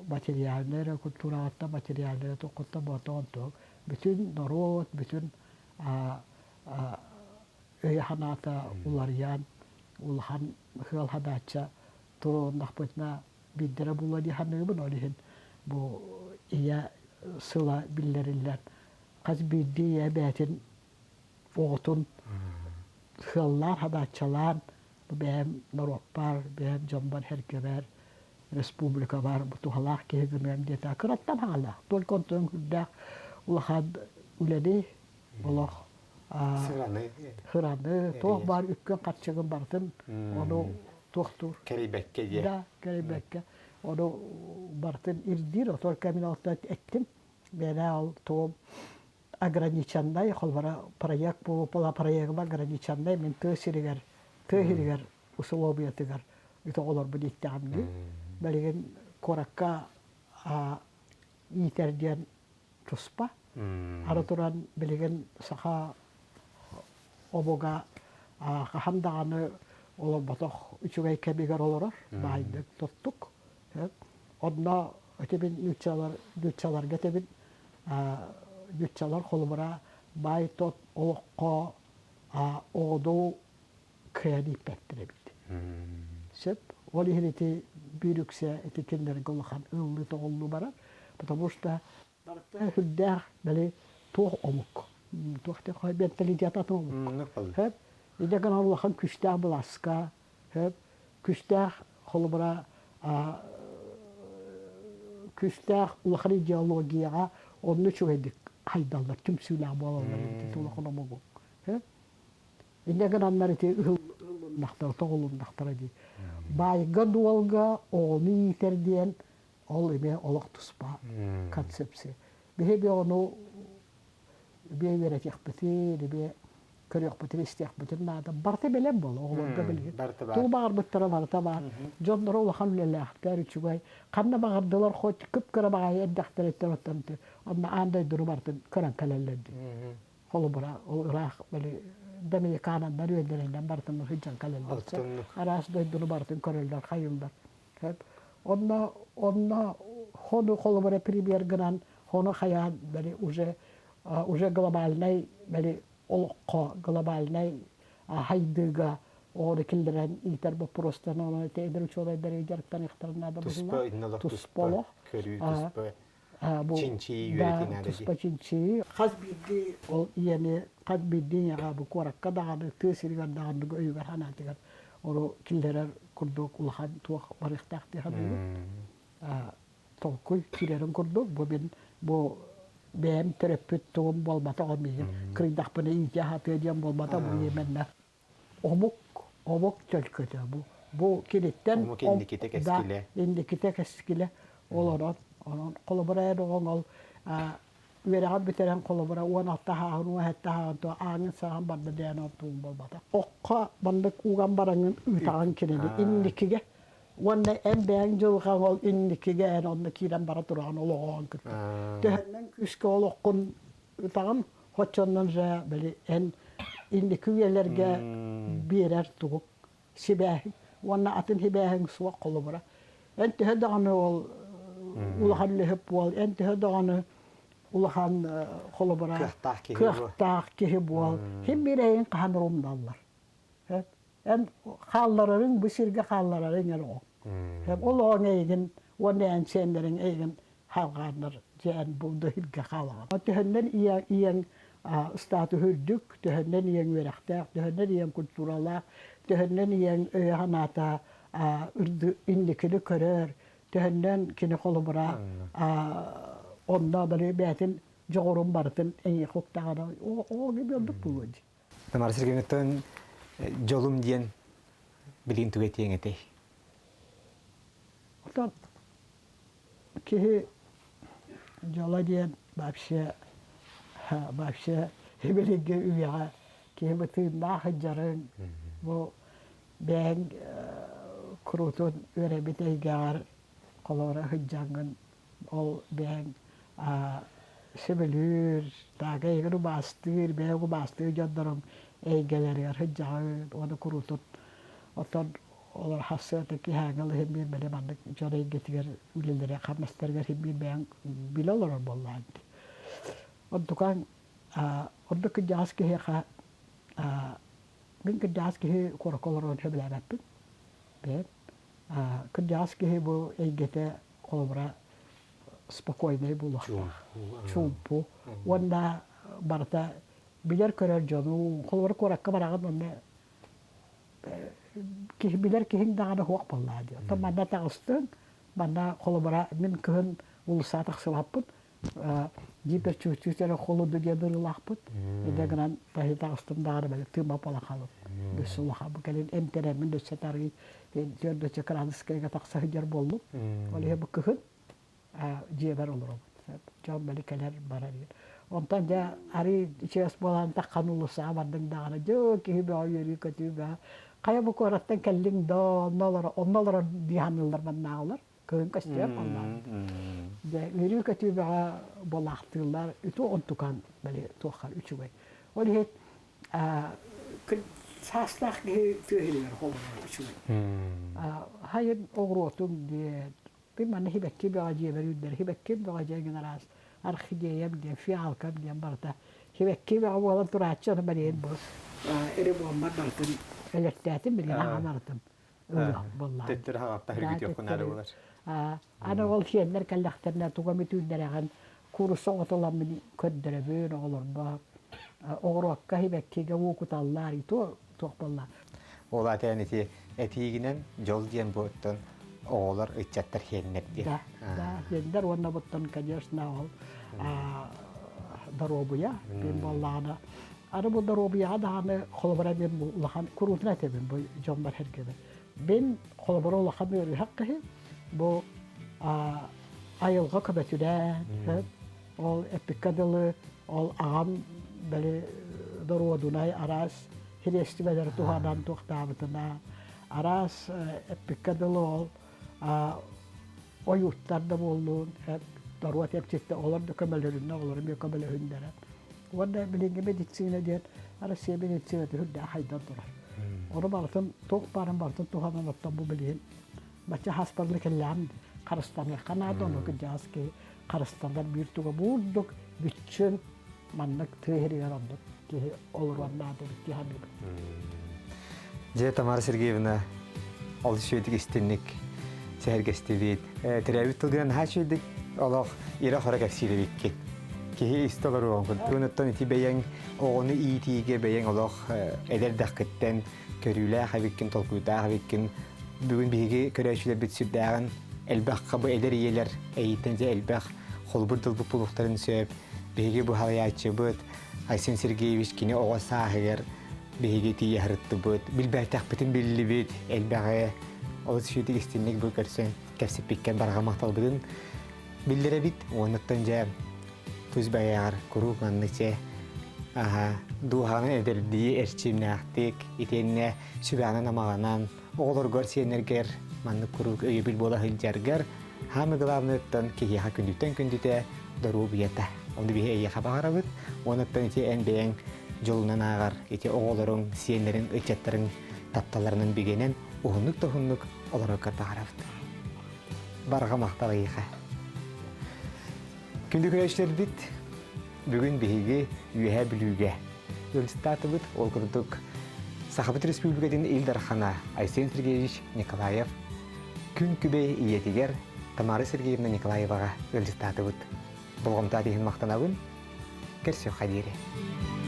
материальнай эрэ культураҕыттан материальнай эрэ туккуттан буотаҕын туох бүтүн норуот бүтүн өйө-санаата уларыйан улахан ыал хадаачча туруоруннахпытына биирдэрэ буолуо дии саныыбын ол иһин бу ийэ сыла биллэриллэр хас биирдии ийэ бэйэтин оҕотун сыаллаан хадааччалаан бу бэйэм норуоппар бэйэм дьоммор-сэргэбэр республикабар бу туһалаах киһи гыныам диэтэ кыраттан хаалаах только онтон үрдээх улахан үлэни олох сыраны сыраны туох баар үпкүн харчыгын барытын ону туохтуур кэрийбэккэ диэ да кэрийбэккэ ону барытын ирдиир отор кэмин алтан эттим бэйэ ол туом ограниченнай холбора проект буолуп проегым ограниченнай мин тыа сиригэр тыа сиригэр усулуобуйатыгар ити оҕолорбун ииттэҕим дии билигин куоракка иитэр диэн туспа ары туран билигин саха омуга хаһан даҕаны олорботох үчүгэй кэмигэр олорор баайдык тоттук онно этибин нууччалар нууччаларга этэбин нууччалар холобура баай тот олоххо оҕону кыайан ииппэттэр эбит. Сөп. Ол иһин ити биир үксэ ити кинилэргэ улахан ыллыы-тоҕуллуу барар. Потому что барыта сүрдээх били туох омук. Туох диэн менталитет атын омук. Сөп. Идэ гынан улахан күстээх былааска, сөп. Күстээх холобура күстээх улахан идеологияҕа онно үчүгэйдик хайдаллар, түмсүүлээх буолаллар эбит улахан омугу. Инньэ гынаннар ити ыһыллыннахтара, тоҕулуннахтара дии. Баайга-дуолга оҕону иитэр диэн ол эмиэ олох туспа концепция. Биһиги ону бие үөрэтиэхпитин, бие көрүөхпүтүн, истиэхпитин наада. Барыта бэлэм буолла, оҕолорго билигин. Тугу баҕарбыттара барыта баар. Дьонноро улахан үлэлээхтэр, үчүгэй. Ханна баҕардылар, хоть кып-кыра баҕайы эрдэхтэриттэн оттон онно аан дойдуну барытын көрөн кэлэллэр дии. Холобура, ол ыраах били Доминикананнар үөннэринэн барытын сылдьан кэлэллэр. Араас дойдуну барытын көрөллөр, хайыллар. Онно онно хону холобура пример гынан хону хайаан били уже уже глобальнай били олоххо глобальнай хайдыыга оҕону киллэрэн иитэр боппуруостарын ону эдэр учуонайдар дьарыктаныахтарын наада быһыылаах. Туспа олох. Көрүү туспа чинчийии үөрэтии туспа чинчийии. Хас биирдии ол ийэни хас биирдии ийэҕэ бу куоракка даҕаны тыа сиригэр даҕаны өйүгэр санаатыгар ону киллэрэр курдук улахан туох барыахтаах дии саныыбын. Толкуй киирэрин курдук бу мин бу бэйэм төрөппүт тугум буолбатах миигин кырыйдахпына иитиэ аһатыа диэн буолбата бу именно омук омук төлкөтө бу бу киниттэн омук инникитэ кэскилэ инникитэ кэскилэ олорон онон холобура эн оҕоҥ ол үөрэҕин бүтэрэн холобура 16 ааһын 17 ааһын то ааҥын саҕан барда диэн онтуун буолбатах окко маннык уган бараҥын ыытаҕын кинини инникигэ уонна эн бэйэҥ дьылҕаҥ ол инникигэ эн онно киирэн бара тураҕын олоҕоҕун кытта төһөннөн күүскэ олоххун ытаҕын хоччоннон же били эн инники үйэлэргэ биэрэр тугук сибээһиҥ уонна атын сибээһиҥ суох холобура эн төһө даҕаны ол улахан үлэһит буол эн төһө даҕаны улахан холобура кыахтаах киһи буол хим биир эйин хаһан умналлар эн хаалларарыҥ бу сиргэ хаалларарыҥ эр оҕо ол оҕоҥ эйигин уонна эн сиэннэриҥ эйигин халҕааннар дьээн бу дойдуга хаалаҕын. Төһөннөн ийэҥ статуһу үрдүк, төһөннөн ийэҥ үөрэхтээх, төһөннөн ийэҥ культуралаах, төһөннөн ийэҥ өйө-санаата инникини көрөр, төһөннөн кини холобура онно бары бэйэтин дьоҕурун барытын эйиэхэ уктаҕына оо ордук буолуо дии. Тамара Сергеевнаттан дьолум диэн билигин тугу этиэҥ этэй? Оттон киһи дьоло диэн вообще вообще билиҥҥи үйэҕэ киһи бытыыннаах сылдьарын бу бэйэҥ куруутун үөрэммит эйгэҕэр холоро сылдьаҥҥын ол бэйэҥ сөбүлүүр таага эйигин убаастыыр бэйэҥ убаастыыр дьонноруҥ эйгэлэригэр сылдьаҕын уонна куруутун оттон Олор хассыата киһээҥи ыл иһин биир били маннык дьон эйгэтигэр үлэлэрэ хамнастарыгар иһин биир бэйэҥ билэ олорор буоллаҕыҥ дии. Онтукаҥ ордук кырдьаҕас киһиэхэ мин кырдьаҕас киһи куоракка олорорун сөбүлээбэппин. Бэйэм кырдьаҕас киһи бу эйгэтэ холобура спокойнай буолуохтаах. Чуумпу. Уонна барыта билэр-көрөр дьону холобура куоракка бараҕын уонна киһи билэр киһиҥ даҕаны суох буоллаҕа дии. Оттон манна таҕыстыҥ, манна холобура мин кыһын уулуссаҕа тахсыбаппын, гиперчувствитель эрэ холоду диэн ырыылаахпыт. Инньэ гынан таһы таҕыстым даҕаны били тыыммап буолан хаалым. Өссө улахан бу кэлин эмтэрэммин өссө тарый төрдөчө кыраныскайга тахса сылдьар буоллум. Ол иһин бу кыһын дьиэбэр олоробут. Дьон били кэлэр барар. Онтон дьэ арыы ичигэс буолан таххан уулуссаҕа бардыҥ даҕаны дьэ киһи бөҕө үөрүү-көтүү бөҕө. Хайа бу куораттан кэллиҥ доо, онно олорор, онно олорор дии саныыллар маннааҕылар. Кыһын көстүөр буоллаҕа. Дьэ үөрүү-көтүү бөҕө буолаахтыыллар. Үтүө онтукан били туохха үчүгэй. Ол иһин саастаах киһи тыа иһигэр холонор үчүгэй. Хайын оҕуруотум диэн Мин манна сибэкки бөҕө дьиэбэр үүннэр, сибэкки бөҕө дьиэ гын араас орхидеям диэн, фиалкам диэн барыта сибэкки бөҕө буолан турааччы, ону барыйан бу ремонмар барытын өлөртөөтүм, билигин аҕам барытын ылыах буоллаҕым. Төттөрү хаҕатта үргүтүөххүн наада буолар. Аны ол сиэннэр кэллэхтэринэ туга эмит үүннэрэҕин, куурусса оҕотоламмын көрдөрөбүн оҕолорбор. Оҕуруокка сибэккигэ уу куталлар, туох буолла. Ол аата эн ити этиигинэн дьол диэн бу оттон оҕолор, ыччаттар хиэннэр диэн. Да, да, хиэннэр уонна буттан, конечно, ол доруобуйа мин буоллаҕына аны бу доруобуйаҕа даҕаны холобура мин бу улахан куруутун этэбин бу дьоммор сэргэбин. Мин холобура улахан ыарыһах киһи бу айылҕа көмөтүнэн ол эппиккэ дылы ол аҕам били доруодунай араас сириэстибэлэри туһанан туохтаабытына араас эппиккэ дылы ол ойууттар да буоллун доруот эмчиттэ олор да көмөлөрүннэ олор эмиэ көмөлөһүннэрэ уонна билиҥҥи медицина диэн Россия медицината үрдээх хайдан турар ону барытын туох баарын барытын туһанан оттон бу билигин бачча хаспарлы кэллэҕин харыстаныахха наада ону кырдьаҕас киһи харыстанар биир туга буурдук бүччүн маннык тыа сиригэр оннук киһи олоруон наада эбит дии саныыбын. Дьэ, Тамара Сергеевна, олус үчүгэйдик истинник сэһэргэстибит. Төрөөбүт тылгынан наһаа үчүгэйдик олох ирэ-хоро кэпсиир эбиккин. Киһи истэ олоруоҕун курдук. Оттон ити бэйэҥ оҕону иитиигэ бэйэҥ олох эдэр дэххиттэн көрүүлээх эбиккин, толкуйдаах эбиккин. Бүгүн биһиги көрөөччүлэрбит сүрдээҕин элбэх бу эдэр ийэлэр эйиттэн дьэ элбэх холбур тылбыт булуохтарын сөп. Биһиги бу халайааччыбыт Айсен Сергеевич кини оҕо сааһыгар биһиги тиийэ сырыттыбыт, билбэтэхпитин биллибит, элбэҕи олус үчүгэй истинник бу көрсөн кэпсэппиккэ барҕа махталбытын биллэрэбит. Уоннаттан дьэ тус бэйэҕэр куруук маннык чэ аха дууһаҕынан эдэрдии эрчимнээхтик итиэннэ сүбэҕинэн-амаҕынан оҕолоргор сиэннэргэр маннык куруук өйөбүл буола сылдьаргар хаамы главныйыттан киһиэхэ күндүттэн күндүтэ доруобуйата. Ону биһи эйиэхэ баҕарабыт. Уонуттан ити эн бэйэҥ дьолунан ааҕар ити оҕолоруҥ, сиэннэриҥ, ыччаттарыҥ тапталларынан бигэнэн уһуннук да уһуннук олороргор баҕарабыт. Барҕа махтал эйиэхэ. Күндү көрөөччүлэрбит, бүгүн биһиги Үөһээ Бүлүүгэ ыалдьыттаатыбыт. Ол курдук Сахабыт Республикатын Ил Дархана Айсен Сергеевич Николаев күн күбэй ийэтигэр Тамара Сергеевна Николаеваҕа ыалдьыттаатыбыт. Болҕомто иһин махтанабын. Көрсүөххэ диэри.